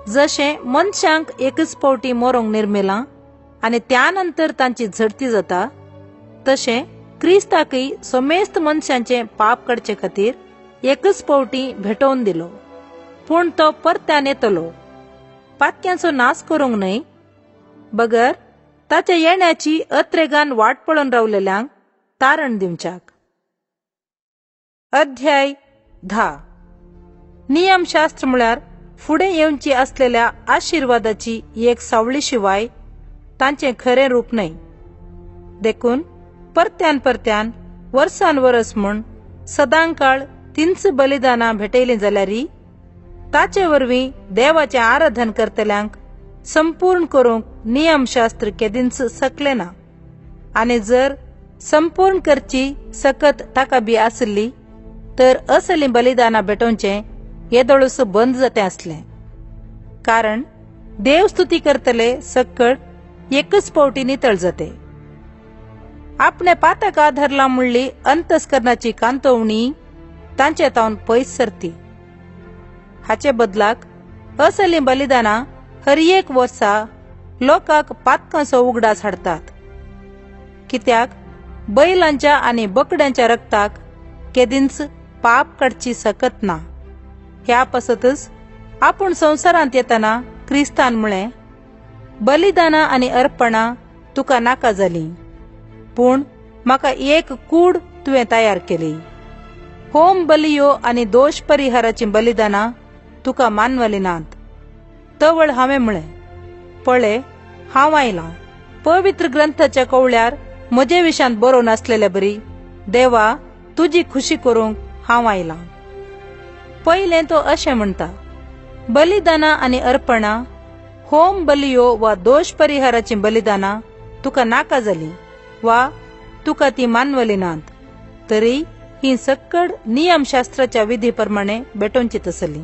A: जशें मनशांक एकच फावटी मरोंक निर्मेलां आनी त्या नंतर तांची झडती जाता, तशें क्रिस्ताकय समेस्त मनशांचें पाप काडचे खातीर एकच फावटी भेटोवन दिलो. पूण तो परत्यान येतलो, पातक्यांचो नाश करूंक न्हय, बगर ताच्या येण्याची अत्रेगान वाट पळोवन रावलेल्यांक तारण दिवच्याक. अध्याय 10. नियमशास्त्र म्हळ्यार फुडें येवची असलेल्या आशिर्वादाची एक सावळी शिवाय तांचें खरें रूप न्हय. देखून परत्यान परत्यान वर्सान वरस म्हूण सदांकाळ तींच बलिदानां भेटयलीं जाल्यार ताचे वरवीं देवाचें आराधन करतल्यांक संपूर्ण करूंक नियमशास्त्र केदींच सकलें ना. आनी जर संपूर्ण करची सकत ताका बी आसली तर असलीं बलिदानां भेटोवचें येदोळूस बंद जातें आसलें. कारण देव स्तुती करतले सक्कड एकच पावटी नितळ जाते. आपणे पातक आधारला म्हणली अंतस्करणाची कांतोवणी तांचे तावन पयस सरती. हाचे बदलाक असलीं बलिदानां हर एक वर्सा लोकांक पातकांचो उगडास हाडतात. कित्याक बैलांच्या आनी बोकड्यांच्या रक्ताक केदींच पाप काडची सकत ना. ह्या पासतच आपूण संवसारांत येतना क्रिस्तान म्हळें, बलिदानां आनी अर्पणां तुका नाका जालीं, पूण म्हाका एक कूड तुवें तयार केली. होम बलियो आनी दोश परिहाराचीं बलिदानां तुका मानवली नात. तवळ हांवें म्हळें, पळे हांव आयलां, पवित्र ग्रंथाच्या कवळ्यार म्हजे विशांत बरोवन आसलेले बरी देवा तुजी खुशी करूंक हांव आयलां. पयलें तो अशें म्हणटा, बलिदानां आनी अर्पणां, होम बलियो वा दोश परिहाराचीं बलिदानां तुका नाका जालीं वा तुका ती मानवली नात, तरी ही सक्कड नियमशास्त्राच्या विधी प्रमाणे भेटोवची तसली.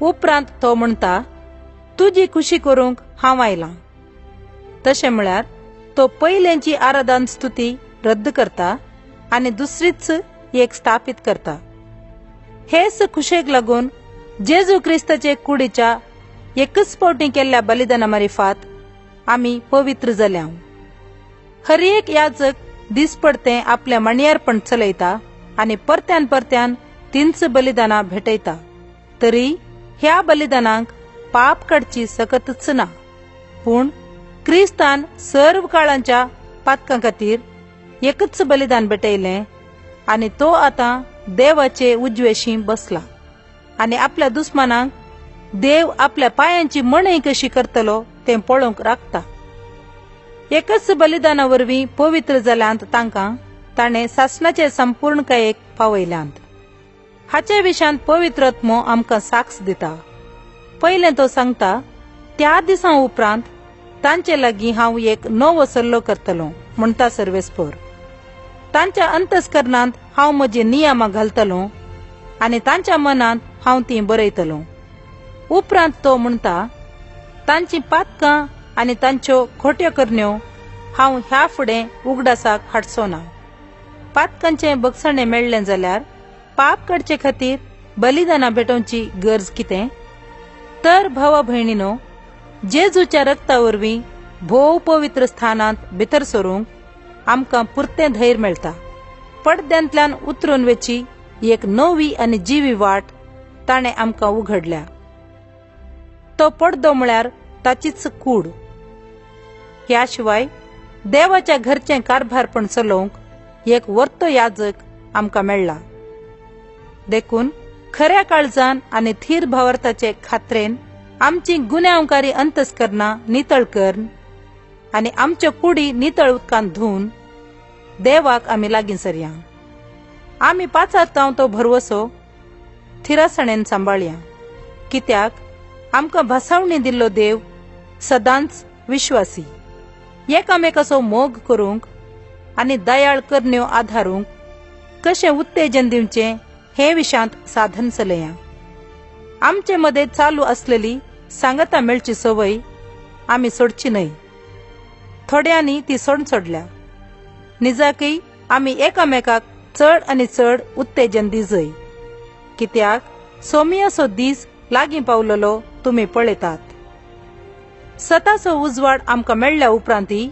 A: उपरांत तो म्हणटा, तुजी खुशी करूंक हांव आयलां. तशें म्हळ्यार तो पयल्यांची आराधन स्तुती रद्द करता आनी दुसरीच एक स्थापीत करता. हेच खुशेक लागून जेजू क्रिस्ताचे कुडीच्या एकच फावटी केल्ल्या बलिदाना मारिफात आमी पवित्र जाल्या. हर एक याजक दिसपडतें आपल्या मांडयारपण चलयता आनी परत्यान परत्यान तींच बलिदानां भेटयता, तरी ह्या बलिदानांक पाप काडची सकतच ना. पूण क्रिस्तान सर्व काळांच्या पातकां खातीर एकच बलिदान भेटयलें आनी तो आतां देवाचे उजवेशी बसला आनी आपल्या दुस्मानांक देव आपल्या पायांची मणय कशी करतलो तें पळोवंक राखता. एकच बलिदाना वरवीं पवित्र जाल्यांत तांकां ताणें सासणाचे संपूर्णकायेक पावयल्यांत. हाचे विशांत पवित्र आत्मो आमकां साक्ष दिता. पयलें तो सांगता, त्या दिसां उपरांत तांचे लागीं हांव एक नवो सल्लो करतलो म्हणटा सर्वेस्पोर. तांच्या अंतस्करणांत हांव म्हजी नियमां घालतलो आनी तांच्या मनांत हांव तीं बरयतलो. उपरांत तो म्हणटा, तांची पातकां आनी तांच्यो खोट्यो करण्यो हांव ह्या फुडें उगडासाक हाडचो ना. पातकांचें बगसणें मेळ्ळें जाल्यार पाप काडचे खातीर बलिदानां भेटोवची गरज कितें? तर भावा भयणीनो, जेजूच्या रक्ता वरवीं भोव पवित्र स्थानांत भितर सरूंक आमकां पुरतें धैर्य मेळटा. पडद्यांतल्यान उतरून वेची एक नवी आनी जिवी वाट ताणें आमकां उघडल्या. तो पडदो म्हळ्यार ताचीच कूड. ह्या शिवाय देवाच्या घरचें कारभारपण चलोवंक एक वर्तो याजक आमकां मेळ्ळा. देखून खऱ्या काळजान आनी थीर भावार्थाचे खात्रेन आमची गुन्यांवकारी अंतस्करणां नितळ करून आनी आमच्यो कुडी नितळ उदकान धुवन देवाक आमी लागीं सरया. आमी पाचारतांव तो भरवसो थिरासणेन सांबाळया, कित्याक आमकां भासावणी दिल्लो देव सदांच विश्वासी. एकामेकाचो मोग करूंक आनी दयाळ करण्यो आधारूंक कशें उत्तेजन दिवचें हे विशांत साधन चलया. आमचे मदें चालू आसलेली सांगता मेळची संवय आमी सोडची न्हय. थोड्यांनी ती सोड सोडल्या. निजाकय आमी एकामेकाक चड आनी चड उत्तेजन दिजय, कित्याक सोमियाचो दीस लागीं पावलेलो तुमी पळयतात. सताचो उजवाड आमकां मेळ्ळ्या उपरांती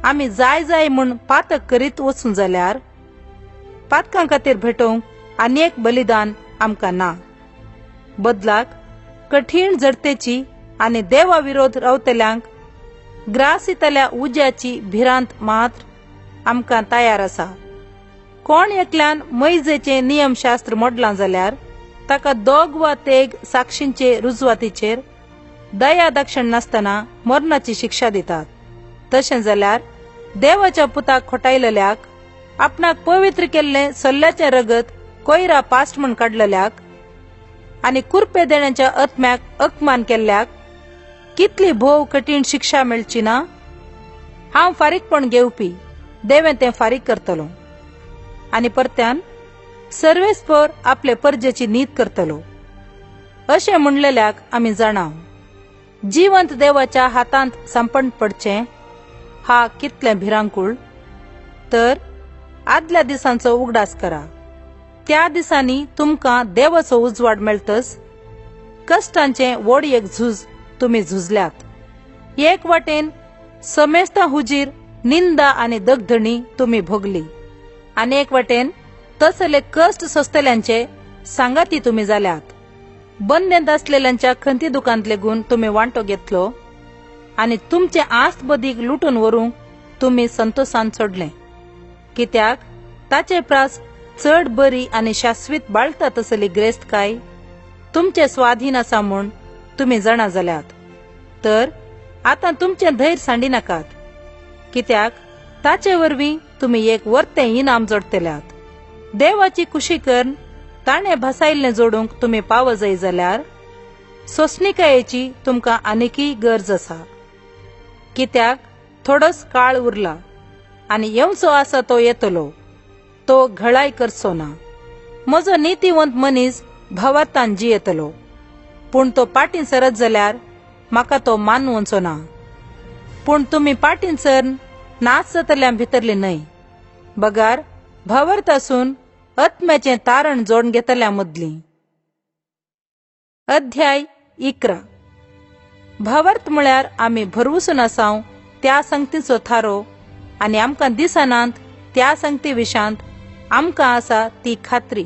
A: आमी जाय जाय म्हूण पातक करीत वचूं जाल्यार पातकां खातीर भेटोवंक आनी एक बलिदान आमकां ना, बदलाक कठीण जडतेची आनी देवा विरोध रावतल्यांक ग्रासितल्या उज्याची भिरांत मात्र आमकां तयार आसा. कोण एकल्यान मैजेचें नियमशास्त्र मोडलां जाल्यार ताका दोग वा तेग साक्षींचे रुजवातीचेर दया दक्षण नासतना मरणाची शिक्षा दितात. तशें जाल्यार देवाच्या पुताक खोटायलेल्याक, आपणाक पवित्र केल्लें सल्ल्याचें रगत कोयरा पास्ट म्हूण काडलेल्याक आनी कुरपे देण्याच्या आत्म्याक अपमान केल्ल्याक कितली भोव कठीण शिक्षा मेळची ना? हांव फारीकपण घेवपी, देवें तें फारीक करतलो आनी परत्यान सर्वेस्पर आपले परजेची नीत करतलो अशें म्हणलेल्याक आमी जाणाव. जिवंत देवाच्या हातांत सांपण पडचें हा कितलें भिरांकूळ. तर आदल्या दिसांचो उगडास करा. त्या दिसांनी तुमकां देवाचो उजवाड मेळतस कश्टांचें व्हड एक झूज तुमी झुजल्यात. एक वाटेन समेस्तां हुजीर निंदा आनी दगधणी तुमी भोगली आनी एक वाटेन तसले कश्ट सोंसतल्यांचे सांगाती तुमी जाल्यात. बंदेंत आसलेल्यांच्या खंती दुकांत लेगून तुमी वांटो घेतलो आनी तुमचे आस्त बदीक लुटून व्हरूंक तुमी संतोषान सोडलें. कित्याक ताचे प्रास चड बरी आनी शाश्वीत बाळता तसली ग्रेस्तकाय तुमचे स्वाधीन आसा म्हूण तुमी जाणा जाल्यात. तर आतां तुमचें धैर्य सांडी नाकात, कित्याक ताचे वरवीं तुमी एक वर्तें इनाम जोडटल्यात. देवाची कुशी करून ताणें भासायल्लें जोडूंक तुमी पाव जाय जाल्यार सोंसणिकायेची तुमकां आनीकय गरज आसा. कित्याक थोडोच काळ उरला आनी येवचो आसा तो येतलो, तो घळाय करचो ना. म्हजो नितीवंत मनीस भावार्थान जियेतलो, पूण तो पाटीं सरत जाल्यार म्हाका तो मानवचो ना. पूण तुमी पाटीं सरन नाच जातल्यां भितरली न्हय, बगार भावार्थ आसून आत्म्याचें तारण जोडून घेतल्या मदली. अध्याय 11. भावार्थ म्हळ्यार आमी भरवसून आसाव त्या संगतीचो थारो आनी आमकां दिसनात त्या संगती विशांत आमकां आसा ती खात्री.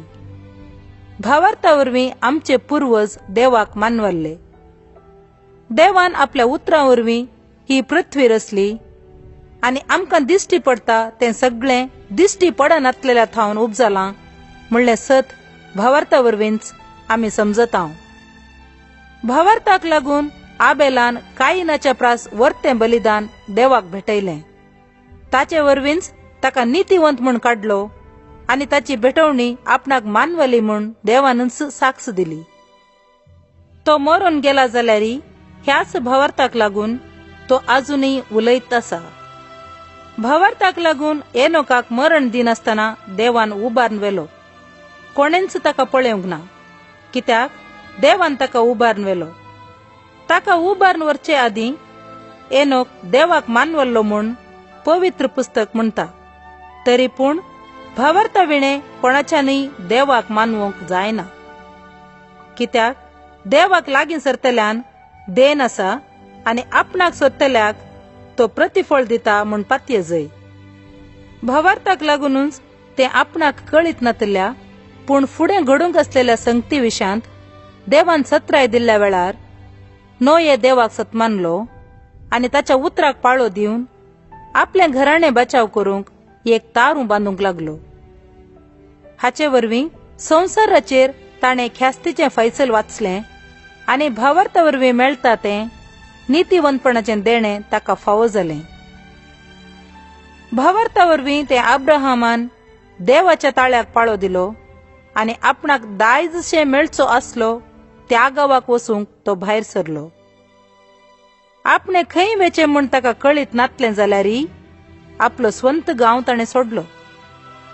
A: भावार्था वरवीं आमचे पुर्वज देवाक मानवल्ले. देवान आपल्या उतरां वरवीं ही पृथ्वी रचली आनी आमकां दिश्टी पडटा तें सगळें दिश्टी पडनातलेल्या थावन उपजालां म्हणलें सत भावार्था वरवींच आमी समजताव. भावार्थाक लागून आबेलान कायिनाच्या प्रास वर्तें बलिदान देवाक भेटयलें. ताचे वरवींच ताका नितीवंत म्हूण काडलो आनी ताची भेटवणी आपणाक मानवली म्हूण देवानच साक्ष दिली. तो मरून गेला जाल्यार ह्याच भावार्थाक लागून तो आजुनूय उलयत आसा. भावार्थाक लागून एनोकाक मरण दिनासतना देवान उबारून व्हेलो. कोणेंच ताका पळोवंक ना, कित्याक देवान ताका उबारून व्हेलो. ताका उबारून व्हरचे आदीं एनोक देवाक मानवल्लो म्हूण पवित्र पुस्तक म्हणटा. तरी पूण भावार्था विणें कोणाच्यानूय देवाक मानवंक जायना, कित्याक देवाक लागीं सरतल्यान देन आसा आनी आपणाक सोदतल्याक तो प्रतिफळ दिता म्हूण पातये जय. भावार्थाक लागूनच तें आपणाक कळीत नातल्या पूण फुडें घडूंक आसलेल्या संगती विशांत देवान सत्राय दिल्ल्या वेळार नोये देवाक सत्मानलो आनी ताच्या उतराक पाळो दिवन आपलें घराणें बचाव करूंक एक तारूं बांदूंक लागलो. हाचे वरवीं संवसाराचेर ताणें ख्यास्तीचें फैसल वाचलें आनी भावार्था वरवीं मेळटा तें नितीवंतपणाचें देणें ताका फावो जालें. भावार्था वरवीं तें अब्राहमान देवाच्या ताळ्याक पाळो दिलो आनी आपणाक दायजशें मेळचो आसलो त्या गांवाक वचूंक तो भायर सरलो. आपणे खंय वेचें म्हूण ताका कळीत नातलें जाल्यारय आपलो स्वंत गांव ताणें सोडलो.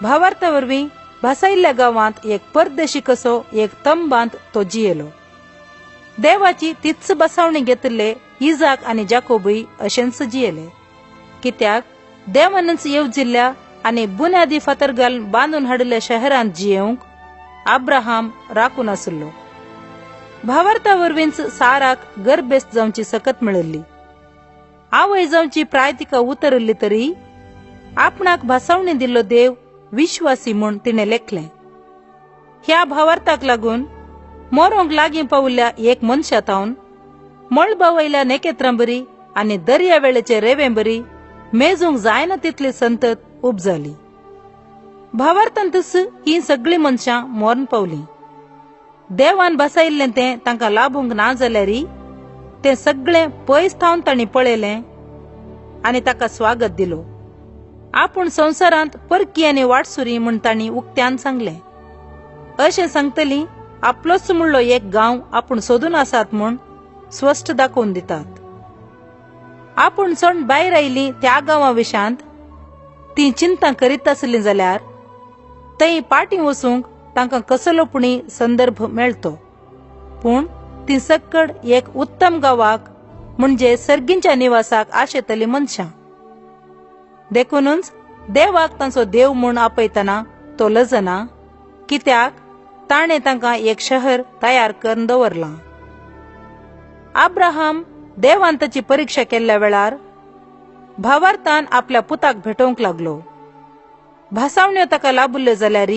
A: भावार्था वरवीं भासायिल्ल्या गांवांत एक परदेशी कसो एक तंबांत तो जियेलो. देवाची तीच बसावणी घेतिल्ले इजाक आनी जाकोबूय अशेंच जियेले, कित्याक देवानच येवजिल्ल्या आनी बुन्यादी फातर घालून बांदून हाडिल्ल्या शहरांत जियेवंक अब्राहम राखून आशिल्लो. भावार्था वरवींच साराक गर्भेस्त जावची सकत मेळिल्ली. आवय जावची प्राय तिका उतरिल्ली तरी आपणाक भासावणी दिल्लो देव विश्वासी म्हूण तिणें लेखलें. ह्या भावार्थाक लागून मोरोंक लागीं पावल्ल्या एक मनशा थावन मळबा वयल्या नेकेत्रां बरी आनी दर्या वेळेचे रेवें बरी मेजूंक जायना तितली संतत उपजाली. भावार्थांतच ही सगळीं मनशां मरण पावलीं. देवान बसायिल्लें तें तांकां लाभूंक ना जाल्यार तें सगळें पयस थावन तांणी पळयलें आनी ताका स्वागत दिलो. आपूण संवसारांत परकी आनी वाटसुरी म्हूण तांणी उक्त्यान सांगलें. अशें सांगतली आपलोच म्हणलो एक गांव आपूण सोदून आसात म्हूण स्पश्ट दाखोवन दितात. आपूण सण भायर आयली त्या गांवा विशांत ती चिंता करीत आसली जाल्यार थंय पाटी वचूंक तांकां कसलो पुणी संदर्भ मेळतो. पूण ती सक्कड एक उत्तम गांवाक म्हणजे सर्गींच्या निवासाक आशेतली मनशां. देखूनच देवाक तांचो देव म्हूण आपयतना तो लजना, कित्याक ताणें तांकां एक शहर तयार करून दवरलां. अब्राहम देवान ताची परिक्षा केल्ल्या वेळार भावार्थान आपल्या पुताक भेटोवंक लागलो. भासावण्यो ताका लाभुल्ल्यो जाल्यार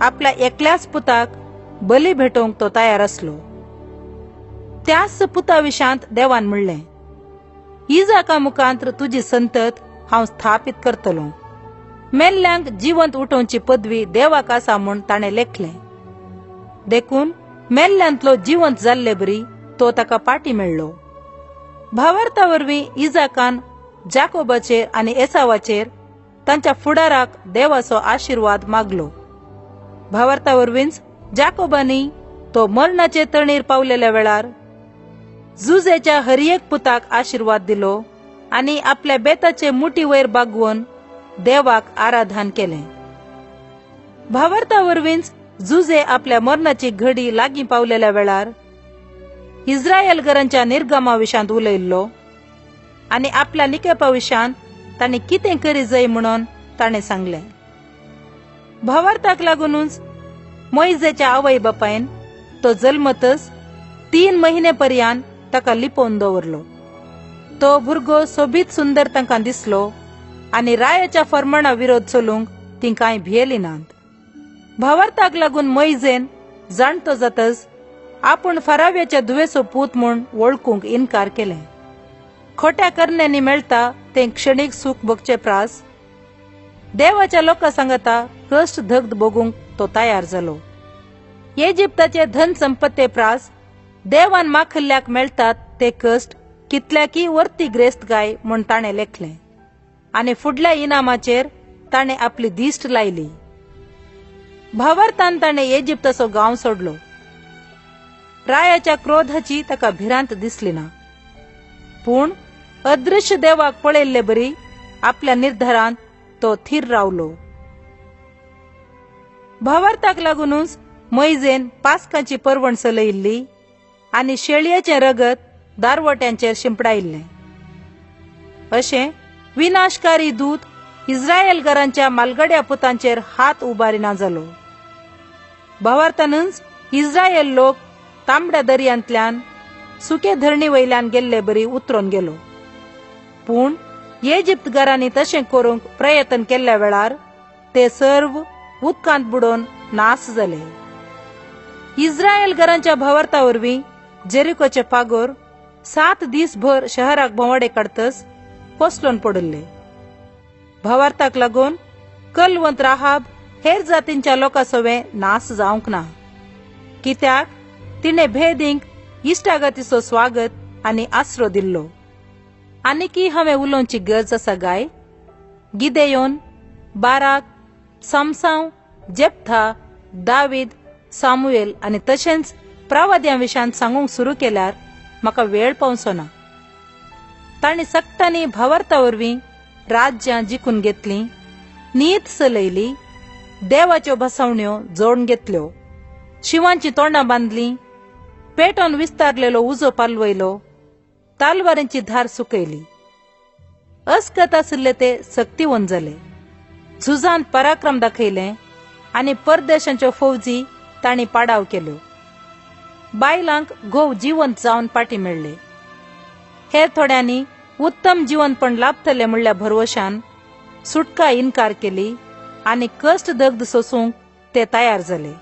A: आपल्या एकल्याच पुताक बली भेटोवंक तो तयार आसलो. त्याच पुता विशांत देवान म्हणलें, इजाका मुखांत तुजी संतत हांव स्थापीत करतलो. मेल्ल्यांक जिवंत उठोवची पदवी देवाक आसा म्हूण ताणें लेखलें. देखून मेल्ल्यांतलो जिवंत जाल्ले बरी तो ताका पाटी मेळ्ळो. भावार्था वरवीं इजाकान जाकोबाचेर आनी एसावाचेर तांच्या फुडाराक देवाचो आशिर्वाद मागलो. भावार्था वरवींच जाकोबानी तो मरणाचे तणीर पावलेल्या वेळार जुजेच्या हर एक पुताक आशिर्वाद दिलो आनी आपल्या बेताचे मुठी वयर बागवून देवाक आराधन केलें. भावार्था वरवींच जुजे आपल्या मरणाची घडी लागीं पावलेल्या वेळार इस्रायलगरांच्या निर्गमा विशांत उलयल्लो आनी आपल्या निकेपा विशांत ताणें कितें करी जाय म्हणून ताणें सांगलें. भावार्थाक लागूनच मोयजेच्या आवय बापायन तो जल्मतच 3 महिने पर्यंत ताका लिपोवन दवरलो. तो भुरगो सोबीत सुंदर तांकां दिसलो आनी रायाच्या फर्माणा विरोध चलूंक ती कांय भियेली नात. भावार्थाक लागून मोयजेन जाणतो जातच आपूण फराव्याच्या धुवेचो पूत म्हूण वळखूंक इनकार केलें. खोट्या करण्यांनी मेळटा तें क्षणीक सूख भोगचे प्रास देवाच्या लोकां सांगता कश्ट धगध भोगूंक तो तयार जालो. इजिप्ताचे धन संपत्ते प्रास देवान माखल्ल्याक मेळटात ते कश्ट कितल्याकी वर्ती ग्रेस्त गाय म्हूण ताणें लेखलें आनी फुडल्या इनामाचेर ताणें आपली दिश्ट लायली. भावार्थान ताणें इजिप्ताचो गांव सोडलो. रायाच्या क्रोधाची ताका भिरांत दिसली ना, पूण अदृश्य देवाक पळयल्ले बरी आपल्या निर्धारांत तो थीर रावलो. भावार्थाक लागूनच मोयजेन पास्काची परवण चलयिल्ली आनी शेळयेचें रगत दारवट्यांचेर शिंपडायिल्लें. अशें विनाशकारी दूत इस्रायलगरांच्या मालगड्या पुतांचेर हात उबारिना जालो. भावार्थानच इस्रायल लोक तांबड्या दर्यांतल्यान सुके धरणी वयल्यान गेल्ले बरी उतरून गेलो. पूण इजिप्तगारांनी तशें करूंक प्रयत्न केल्ल्या वेळार ते सर्व उदकांत बुडोवन नास जाले. इस्रायलगरांच्या भावार्था वरवीं जेरिकोचे पागोर 7 दीस भर शहराक भोंवाडे काडतच कोसळून पडिल्ले. भावार्थाक लागून कलवंत राहाब हेर जातींच्या लोकां सवें नास जावंक ना, कित्याक तिणें भेदींक इश्टागतीचो स्वागत आनी आसरो दिल्लो. आनीकी हांवें उलोवची गरज आसा गाय? गिदेयोन, बाराक, सामसांव, जेप्था, दावीद, सामुएल आनी तशेंच प्रवाद्यां विशांत सांगूंक सुरू केल्यार म्हाका वेळ पावचो ना. तांणी सक्तांनी भावार्था वरवीं राज्यां जिखून घेतलीं, नीत चलयली, देवाच्यो भासावण्यो जोडून घेतल्यो, शिवांची तोंडां बांदलीं, पेटोन विस्तारलेलो उजो पालवयलो, तालवारांची धार सुकयली. अस्कत आशिल्ले ते सक्तीवन जाले, झुजांत पराक्रम दाखयले आनी परदेशांच्यो फौजी तांणी पाडाव केल्यो. बायलांक घोव जिवंत जावन पाटी मेळ्ळे. हेर थोड्यांनी उत्तम जिवनपण लाभतले म्हणल्या भरवशान सुटका इनकार केली आनी कश्ट दग्ध सोसूंक ते तयार जाले.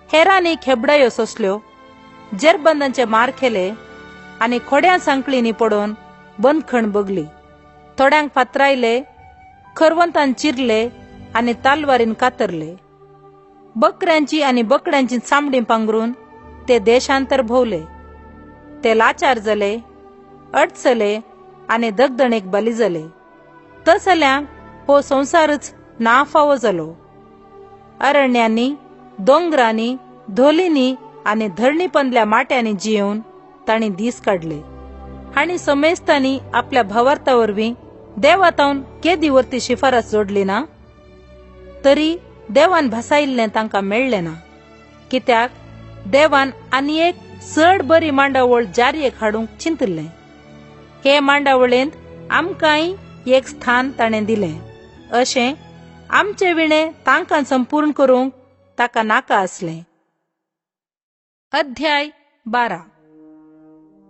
A: हेरांनी खेबडायो सोंसल्यो, जेरबंदांचे मार खेले आनी खोड्यां सांकळींनी पडोवन बंदखण बगली. थोड्यांक फातरायले, खरवंतान चिरले आनी तालवारीन कातरले. बकऱ्यांची आनी बकड्यांची चामडी पांगरून ते देशांतर भोवले. ते लाचार जाले, अडचले आनी दगदणेक बली जाले. तसल्यांक हो संवसारच ना फावो जालो. अरण्यांनी, दोंगरांनी, धोलींनी आनी धरणीपंदल्या माट्यांनी जियेवन तांणी दीस काडले. आनी समेस्तांनी आपल्या भावार्था वरवीं देवातावन केदी वरती शिफारस जोडली ना, तरी देवान भासायिल्लें तांकां मेळ्ळें ना. कित्याक देवान आनी एक चड बरी मांडावळ जारयेक हाडूंक चिंतिल्लें. हे मांडावळेंत आमकांय एक स्थान ताणें दिलें, अशें आमचे विणे तांकां संपूर्ण करूंक ताका नाका आसलें. अध्याय 12.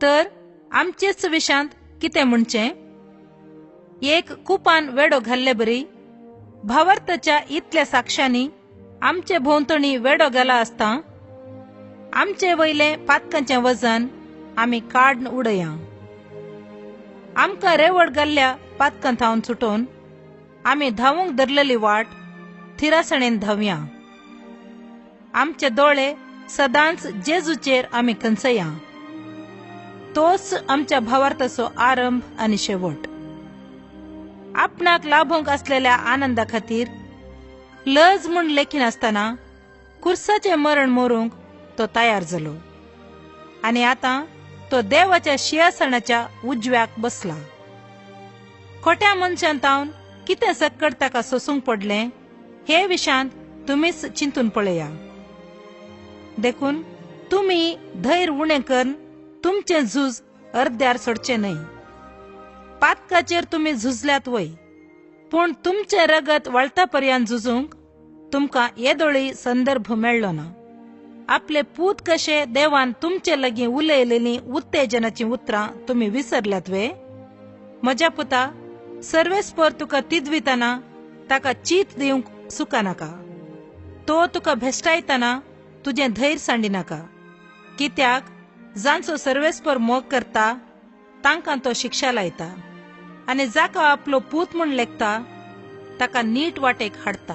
A: तर आमचेच विशांत कितें म्हणचें? एक कुपान वेडो घाल्ले बरी भावार्थाच्या इतल्या साक्षांनी आमचे भोंवतणी वेडो घाला आसता आमचे वयलें पातकांचें वजन आमी काडून उडया. आमकां रेवड घाल्ल्या पातकां थावन सुटोवन आमी धांवूंक धरलेली वाट थिरासणेन धांवया. आमचे दोळे सदांच जेजूचेर आमी खंचया. तोच आमच्या भावार्थाचो आरंभ आनी शेवट. आपणाक लाभोवंक आसलेल्या आनंदा खातीर लज म्हूण लेखिनासतना कुर्साचें मरण मरूंक तो तयार जालो आनी आतां तो देवाच्या शिंयासनाच्या उजव्याक बसला. खोट्या मनशान तावन कितें सक्कड ताका सोसूंक पडलें हे विशांत तुमीच चिंतून पळया. देखून तुमी धैर्य उणें करून तुमचें झूज अर्द्यार सोडचें न्हय. पातकाचेर तुमी झुजल्यात वय, पूण तुमचें रगत वळता पर्यंत झुजूंक तुमकां येदोळी संदर्भ मेळ्ळो ना. आपले पूत कशे देवान तुमचे लागीं उलयलेलीं उत्तेजनाचीं उतरां तुमी विसरल्यात वे? म्हज्या पुता, सर्वेस्पर तुका तिदवितना ताका चीत दिवंक सुका नाका. तो तुका भेश्टायतना तुजें धैर्य सांडिनाका. कित्याक जांचो सर्वेस्पर मोग करता तांकां तो शिक्षा लायता आनी जाका आपलो पूत म्हूण लेखता ताका नीट वाटेक हाडटा.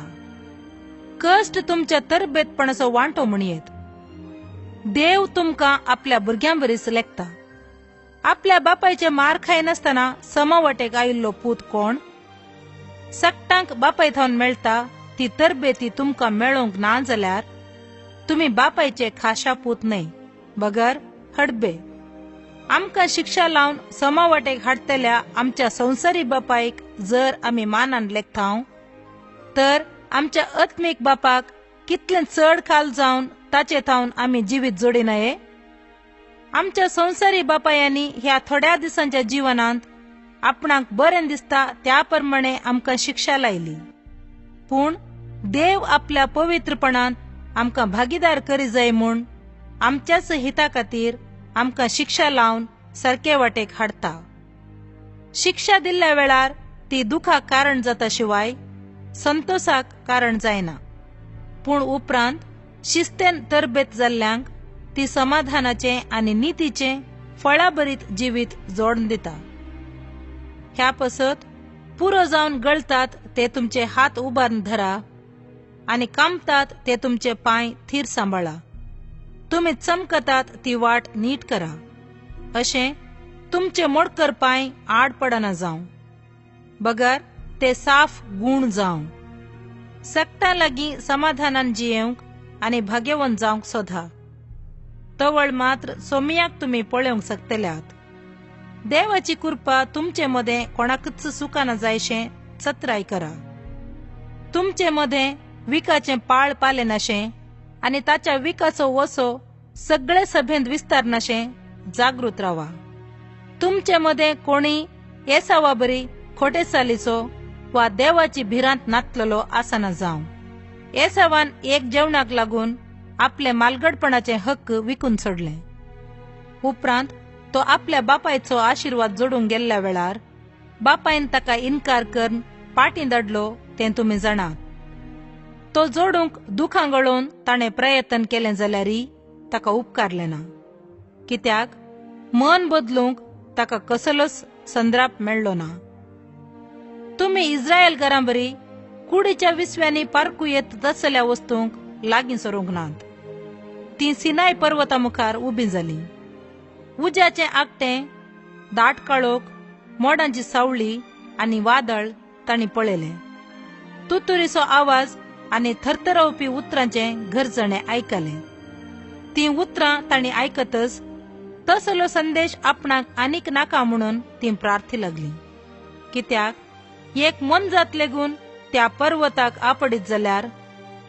A: कश्ट तुमच्या तरबेतपणाचो वांटो म्हणयेत. देव तुमकां आपल्या भुरग्यां बरीच लेखता. आपल्या बापायचे मार खायनासतना सम वाटेक आयिल्लो पूत कोण? सगटांक बापाय थावन मेळटा ती तरबेती तुमकां मेळोवंक ना जाल्यार तुमी बापायचे खाशा पूत न्हय, बगर हडबे. आमकां शिक्षा लावन समा वाटेक हाडटल्या आमच्या संवसारी बापायक जर आमी मानान लेखता तर आमच्या आत्मीक बापाक कितलें चड खाल जावन ताचे थावन आमी जिवीत जोडिनये? आमच्या संवसारी बापायांनी ह्या थोड्या दिसांच्या जिवनांत आपणाक बरें दिसता त्या प्रमाणे आमकां शिक्षा लायली. पूण देव आपल्या पवित्रपणांत आमकां भागीदार करी जाय म्हूण आमच्याच हिता खातीर आमकां शिक्षा लावन सारके वाटेक हाडटा. शिक्षा दिल्ल्या वेळार ती दुखाक कारण जाता शिवाय संतोषाक कारण जायना. पूण उपरांत शिस्तेन तरबेत जाल्ल्यांक ती समाधानाचें आनी नितीचें फळाभरीत जिवीत जोडून दिता. ह्या पसत पुरो जावन गळतात ते तुमचे हात उबारून धरा आनी कामतात ते तुमचे पांय थीर सांबाळा. तुमी चमकतात ती वाट नीट करा, अशें तुमचे मोडकर पांय आड पडना जावं, बगर ते साफ गूण जावं. सगटां लागीं समाधानान जियेवंक आनी भाग्यवंत जावंक सोदा. तवळ मात्र सोमयाक तुमी पळोवंक शकतल्यात. देवाची कृपा तुमचे मदें कोणाकच सुखाना जायशें चत्राय करा. तुमचे मदें विकाचें पाळ पालेनाशें आनी ताच्या विकाचो वसो सगळे सभेंत विस्तारनाशें जागृत रावा. तुमचे मदें कोणी एसावा बरी खोटे चालीचो वा देवाची भिरांत नातलेलो आसना जावं. एसावान एक जेवणाक लागून आपले मालगडपणाचे हक्क विकून सोडले. उपरांत तो आपल्या बापायचो आशिर्वाद जोडूंक गेल्ल्या वेळार बापायन ताका इन्कार करून पाटी धाडलो तें तुमी जाणात. तो जोडूंक दुखां गळोवन ताणें प्रयत्न केलें जाल्यारय ताका उपकारलें ना, कित्याक मन बदलूंक ताका कसलोच संद्राप मेळ्ळो ना. तुमी इस्रायल घरां बरी कुडीच्या विसव्यांनी पारकू येत तसल्या वस्तूंक लागीं सरूंक नात. ती सिनाय पर्वता मुखार उबी जाली. उज्याचें आकटें, दाट काळोख, मोडांची सावळी आनी वादळ तांणी पळयलें. तुतुरीचो आवाज आनी थरथरावपी उतरांचें गरजणें आयकलें. तीं उतरां तांणी आयकतच तसलो संदेश आपणाक आनीक नाका म्हणून तीं प्रार्थी लागलीं. कित्याक एक मोनजात लेगून त्या पर्वताक आपडीत जाल्यार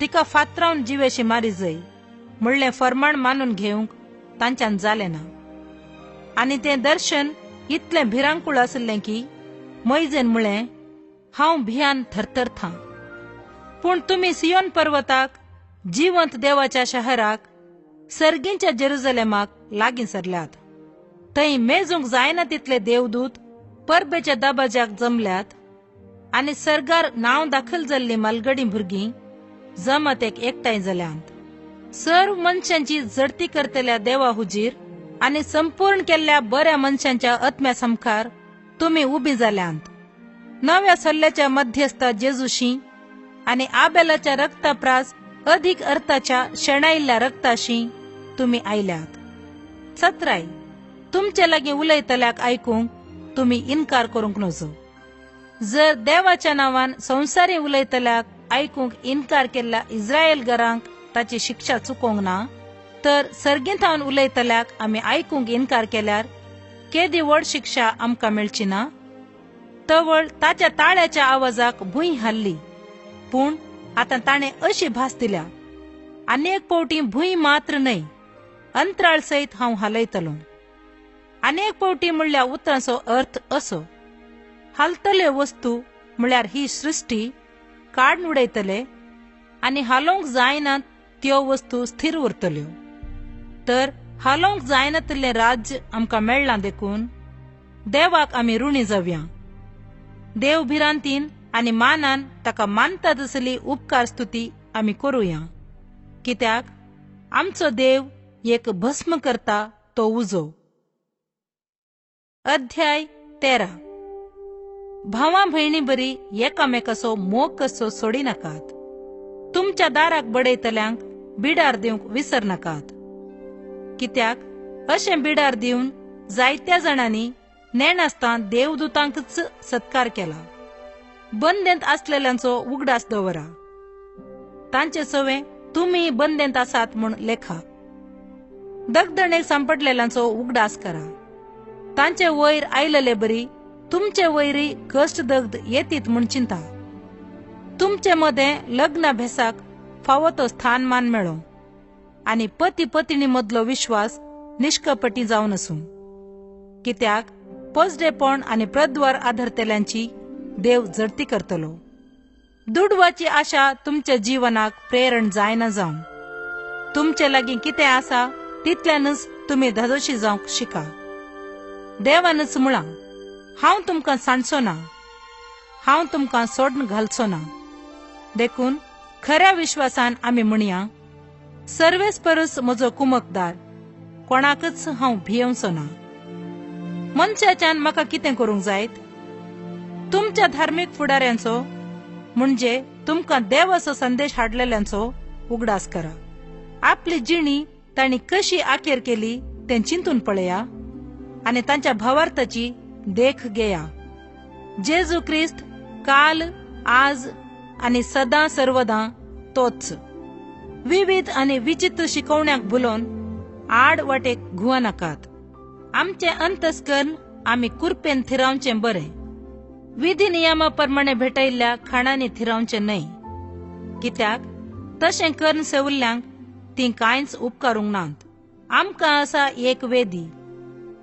A: तिका फातरावन जिवेशी मारी जाय म्हणलें फर्माण मानून घेवंक तांच्यान जालें ना. आनी तें दर्शन इतलें भिरांकूळ आशिल्लें की मैजेन म्हळें, हांव भियान थरथरता. पूण तुमी सियोन पर्वताक, जिवंत देवाच्या शहराक, सर्गींच्या जेरुजलेमाक लागीं सरल्यात. थंय मेजूंक जायना तितले देवदूत परबेच्या दबाज्याक जमल्यात आनी सर्गार नांव दाखल जाल्ली मालगडी भुरगीं जमातेक एकठांय जाल्यांत. सर्व मनशांची जडती करतल्या देवा हुजीर आनी संपूर्ण केल्ल्या बऱ्या मनशांच्या आत्म्या सामकार तुमी उबी जाल्यांत. नव्या सल्ल्याच्या मध्यस्था जेजूशी आनी आबेलाच्या रक्ताप्रास अधिक अर्थाच्या शेणायिल्ल्या रक्ताशी तुमी आयल्यात. सत्राय, तुमचे लागीं उलयतल्याक आयकूंक तुमी इन्कार करूंक नजो. जर देवाच्या नांवान संवसारी उलयतल्याक आयकूंक इन्कार केल्ल्या इस्रायल घरांक ताची शिक्षा चुकोवंक ना, तर सर्गींथावन उलयतल्याक आमी आयकूंक इन्कार केल्यार केदी व्हड शिक्षा आमकां मेळची ना? तवळ ताच्या ताळ्याच्या आवाजाक भूंय हाल्ली, पूण आतां ताणें अशी भास दिल्या, आनी एक फावटी भूंय मात्र न्हय, अंतराळ सयत हांव हालयतलो. आनी एक फावटी म्हणल्या उतरांचो अर्थ असो, हालतल्यो वस्तू म्हळ्यार ही सृश्टी काडून उडयतले आनी हालोवंक जायना त्यो वस्तू स्थिर उरतल्यो. तर हालोवंक जायनातिल्लें राज्य आमकां मेळ्ळां देखून देवाक आमी ऋणी जावया. देव भिरांतीन आनी मानान ताका मानता तसली उपकार स्तुती आमी करुया, कित्याक आमचो देव एक भस्म करता तो उजो. अध्याय 13. भावा भयणी बरी एकामेकाचो मोग कसो सोडी नाकात. तुमच्या दाराक बडयतल्यांक बिडार दिवंक विसर नाकात, कित्याक अशें बिडार दिवन जायत्या जाणांनी नेणासतां देवदूतांकच सत्कार केला. बंदेंत आसलेल्यांचो उगडास दवरा, तांचे सवे तुमी बंदेंत आसात म्हूण लेखा. दगदणेक सांपडलेल्यांचो उगडास करा, तांचे वयर आयलेले बरी तुमचे वयरी कश्ट दग्ध येतीत म्हूण चिंता. तुमचे मदें लग्ना भेसाक फावो तो स्थानमान मेळो आनी पती पतिणी मदलो विश्वास निष्कपटी जावन आसूं, कित्याक पोजडेपण आनी प्रद्वार आधरतल्यांची देव जडती करतलो. दुडवाची आशा तुमच्या जीवनाक प्रेरण जायना जावं. तुमचे लागीं कितें आसा तितल्यानच तुमी धादोशी जावंक शिका. देवानच म्हळां, हांव तुमकां सांडचो ना, हांव तुमकां सोडून घालचो ना. देखून खऱ्या विश्वासान आमी म्हणया, सर्वेस परस म्हजो कुमकदार, कोणाकच हांव भियेवचो ना. मनशाच्यान म्हाका कितें करूंक जायत? तुमच्या धार्मीक फुडाऱ्यांचो म्हणजे तुमकां देवाचो संदेश हाडलेल्यांचो उगडास करा. आपली जिणी तांणी कशी आखेर केली तें चिंतून पळया आनी तांच्या भावार्थाची देख घेया. जेजू क्रिस्त काल, आज आनी सदां सर्वदां तोच. विविध आनी विचित्र शिकवण्याक भुलोवन आड वाटेक घुंवनाकात. आमचें अंतस्कर्ण आमी कुरपेन थिरावचें बरें, विधी नियमा प्रमाणे भेटयल्ल्या खाणांनी थिरावचें न्हय, कित्याक तशें करून सेवल्ल्यांक तीं कांयच उपकारूंक नात. आमकां आसा एक वेदी,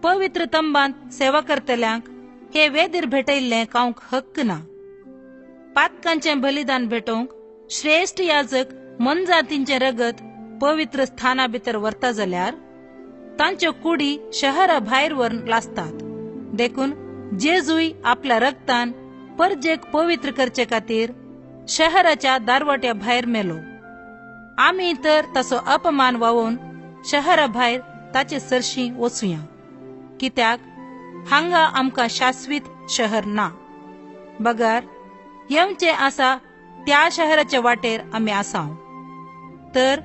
A: पवित्र तंबांत सेवा करतल्यांक हे वेदीर भेटयल्लें खावंक हक्क ना. पातकांचें बलिदान भेटोवंक श्रेश्ठ याजक मनजातींचें रगत पवित्र स्थाना भितर व्हरता जाल्यार तांच्यो कुडी शहरा भायर व्हरून लासतात. देखून जेजूय आपल्या रगतान परजेक पवित्र करचे खातीर शहराच्या दारवट्या भायर मेलो. आमी तर ताचो अपमान वावोवन शहरा भायर ताचे सरशी वचुया, कित्याक हांगा आमकां शाश्वीत शहर ना, बगर येवचें आसा त्या शहराच्या वाटेर आमी आसाव. तर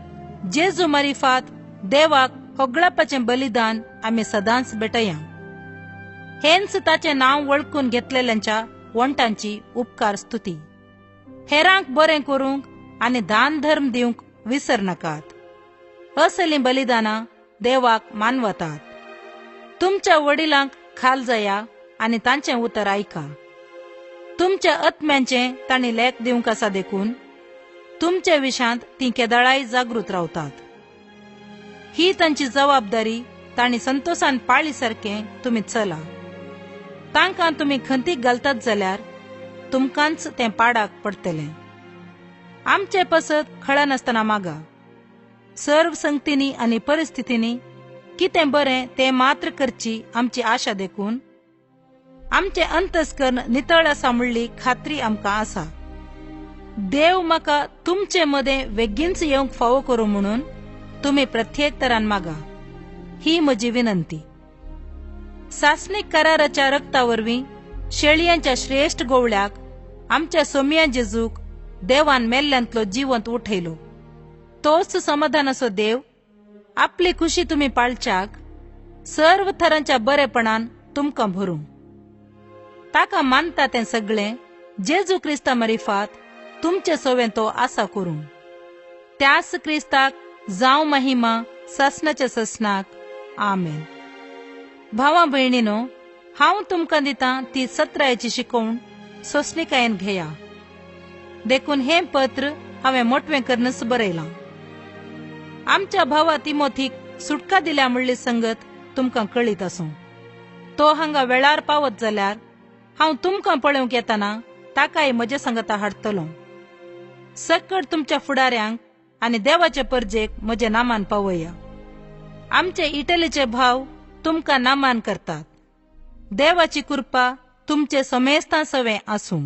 A: जेजू मारिफात देवाक होगळापाचें बलिदान आमी सदांच भेटया. हेंच ताचें नांव वळखून घेतलेल्यांच्या वंटांची उपकार स्तुती. हेरांक बरें करूंक आनी दान धर्म दिवंक विसर नाकात. असलीं बलिदानां देवाक मानवतात. तुमच्या वडिलांक खाल जाया आनी तांचें उतर आयका. तुमच्या आत्म्यांचें तांणी लेख दिवंक आसा, देखून तुमच्या विशांत तीं केदळाय जागृत रावतात. ही तांची जबाबदारी तांणी संतोषान पाळी सारकें तुमी चला. तांकां तुमी खंतीक घालतात जाल्यार तुमकांच तें पाडाक पडटलें. आमचे पसत खळनासतना मागा. सर्व संगतींनी आनी परिस्थितींनी कितें बरें तें मात्र करची आमची आशा देखून आमचें अंतस्कर्ण नितळ आसा म्हणली खात्री आमकां आसा. देव म्हाका तुमचे मदें वेगींच येवंक फावो करूं म्हणून तुमी प्रत्येक तरान मागा, ही म्हजी विनंती. सासणीक कराराच्या रक्ता वरवीं शेळयांच्या श्रेश्ठ गोवळ्याक आमच्या सोमिया जेजूक देवान मेल्ल्यांतलो जिवंत उठयलो. तोच समाधानाचो देव आपली खुशी तुमी पाळच्याक सर्व थरांच्या बरेपणान तुमकां भरूं. ताका मानता तें सगळें जेजू क्रिस्ता मारिफात तुमचे सोवें तो आसा करूं. त्याच क्रिस्ताक जावं महिमा ससनाच्या ससनाक. आमेन. भावा भयणीनो, हांव तुमकां दितां ती सत्रायेची शिकवण सोंसणिकायेन घेया. देखून हें पत्र हांवें मोटवें करनच बरयलां. आमच्या भावा तिमोथीक सुटका दिल्या म्हणली संगत तुमकां कळीत आसूं. तो हांगा वेळार पावत जाल्यार हांव तुमकां पळोवंक येताना ताकाय म्हजे संगता हाडटलो. सकट तुमच्या फुडाऱ्यांक आनी देवाचे परजेक म्हजें नामान पावया. आमचे इटलीचे भाव तुमकां नामान करतात. देवाची कृपा तुमचे समेस्तां सवें आसूं.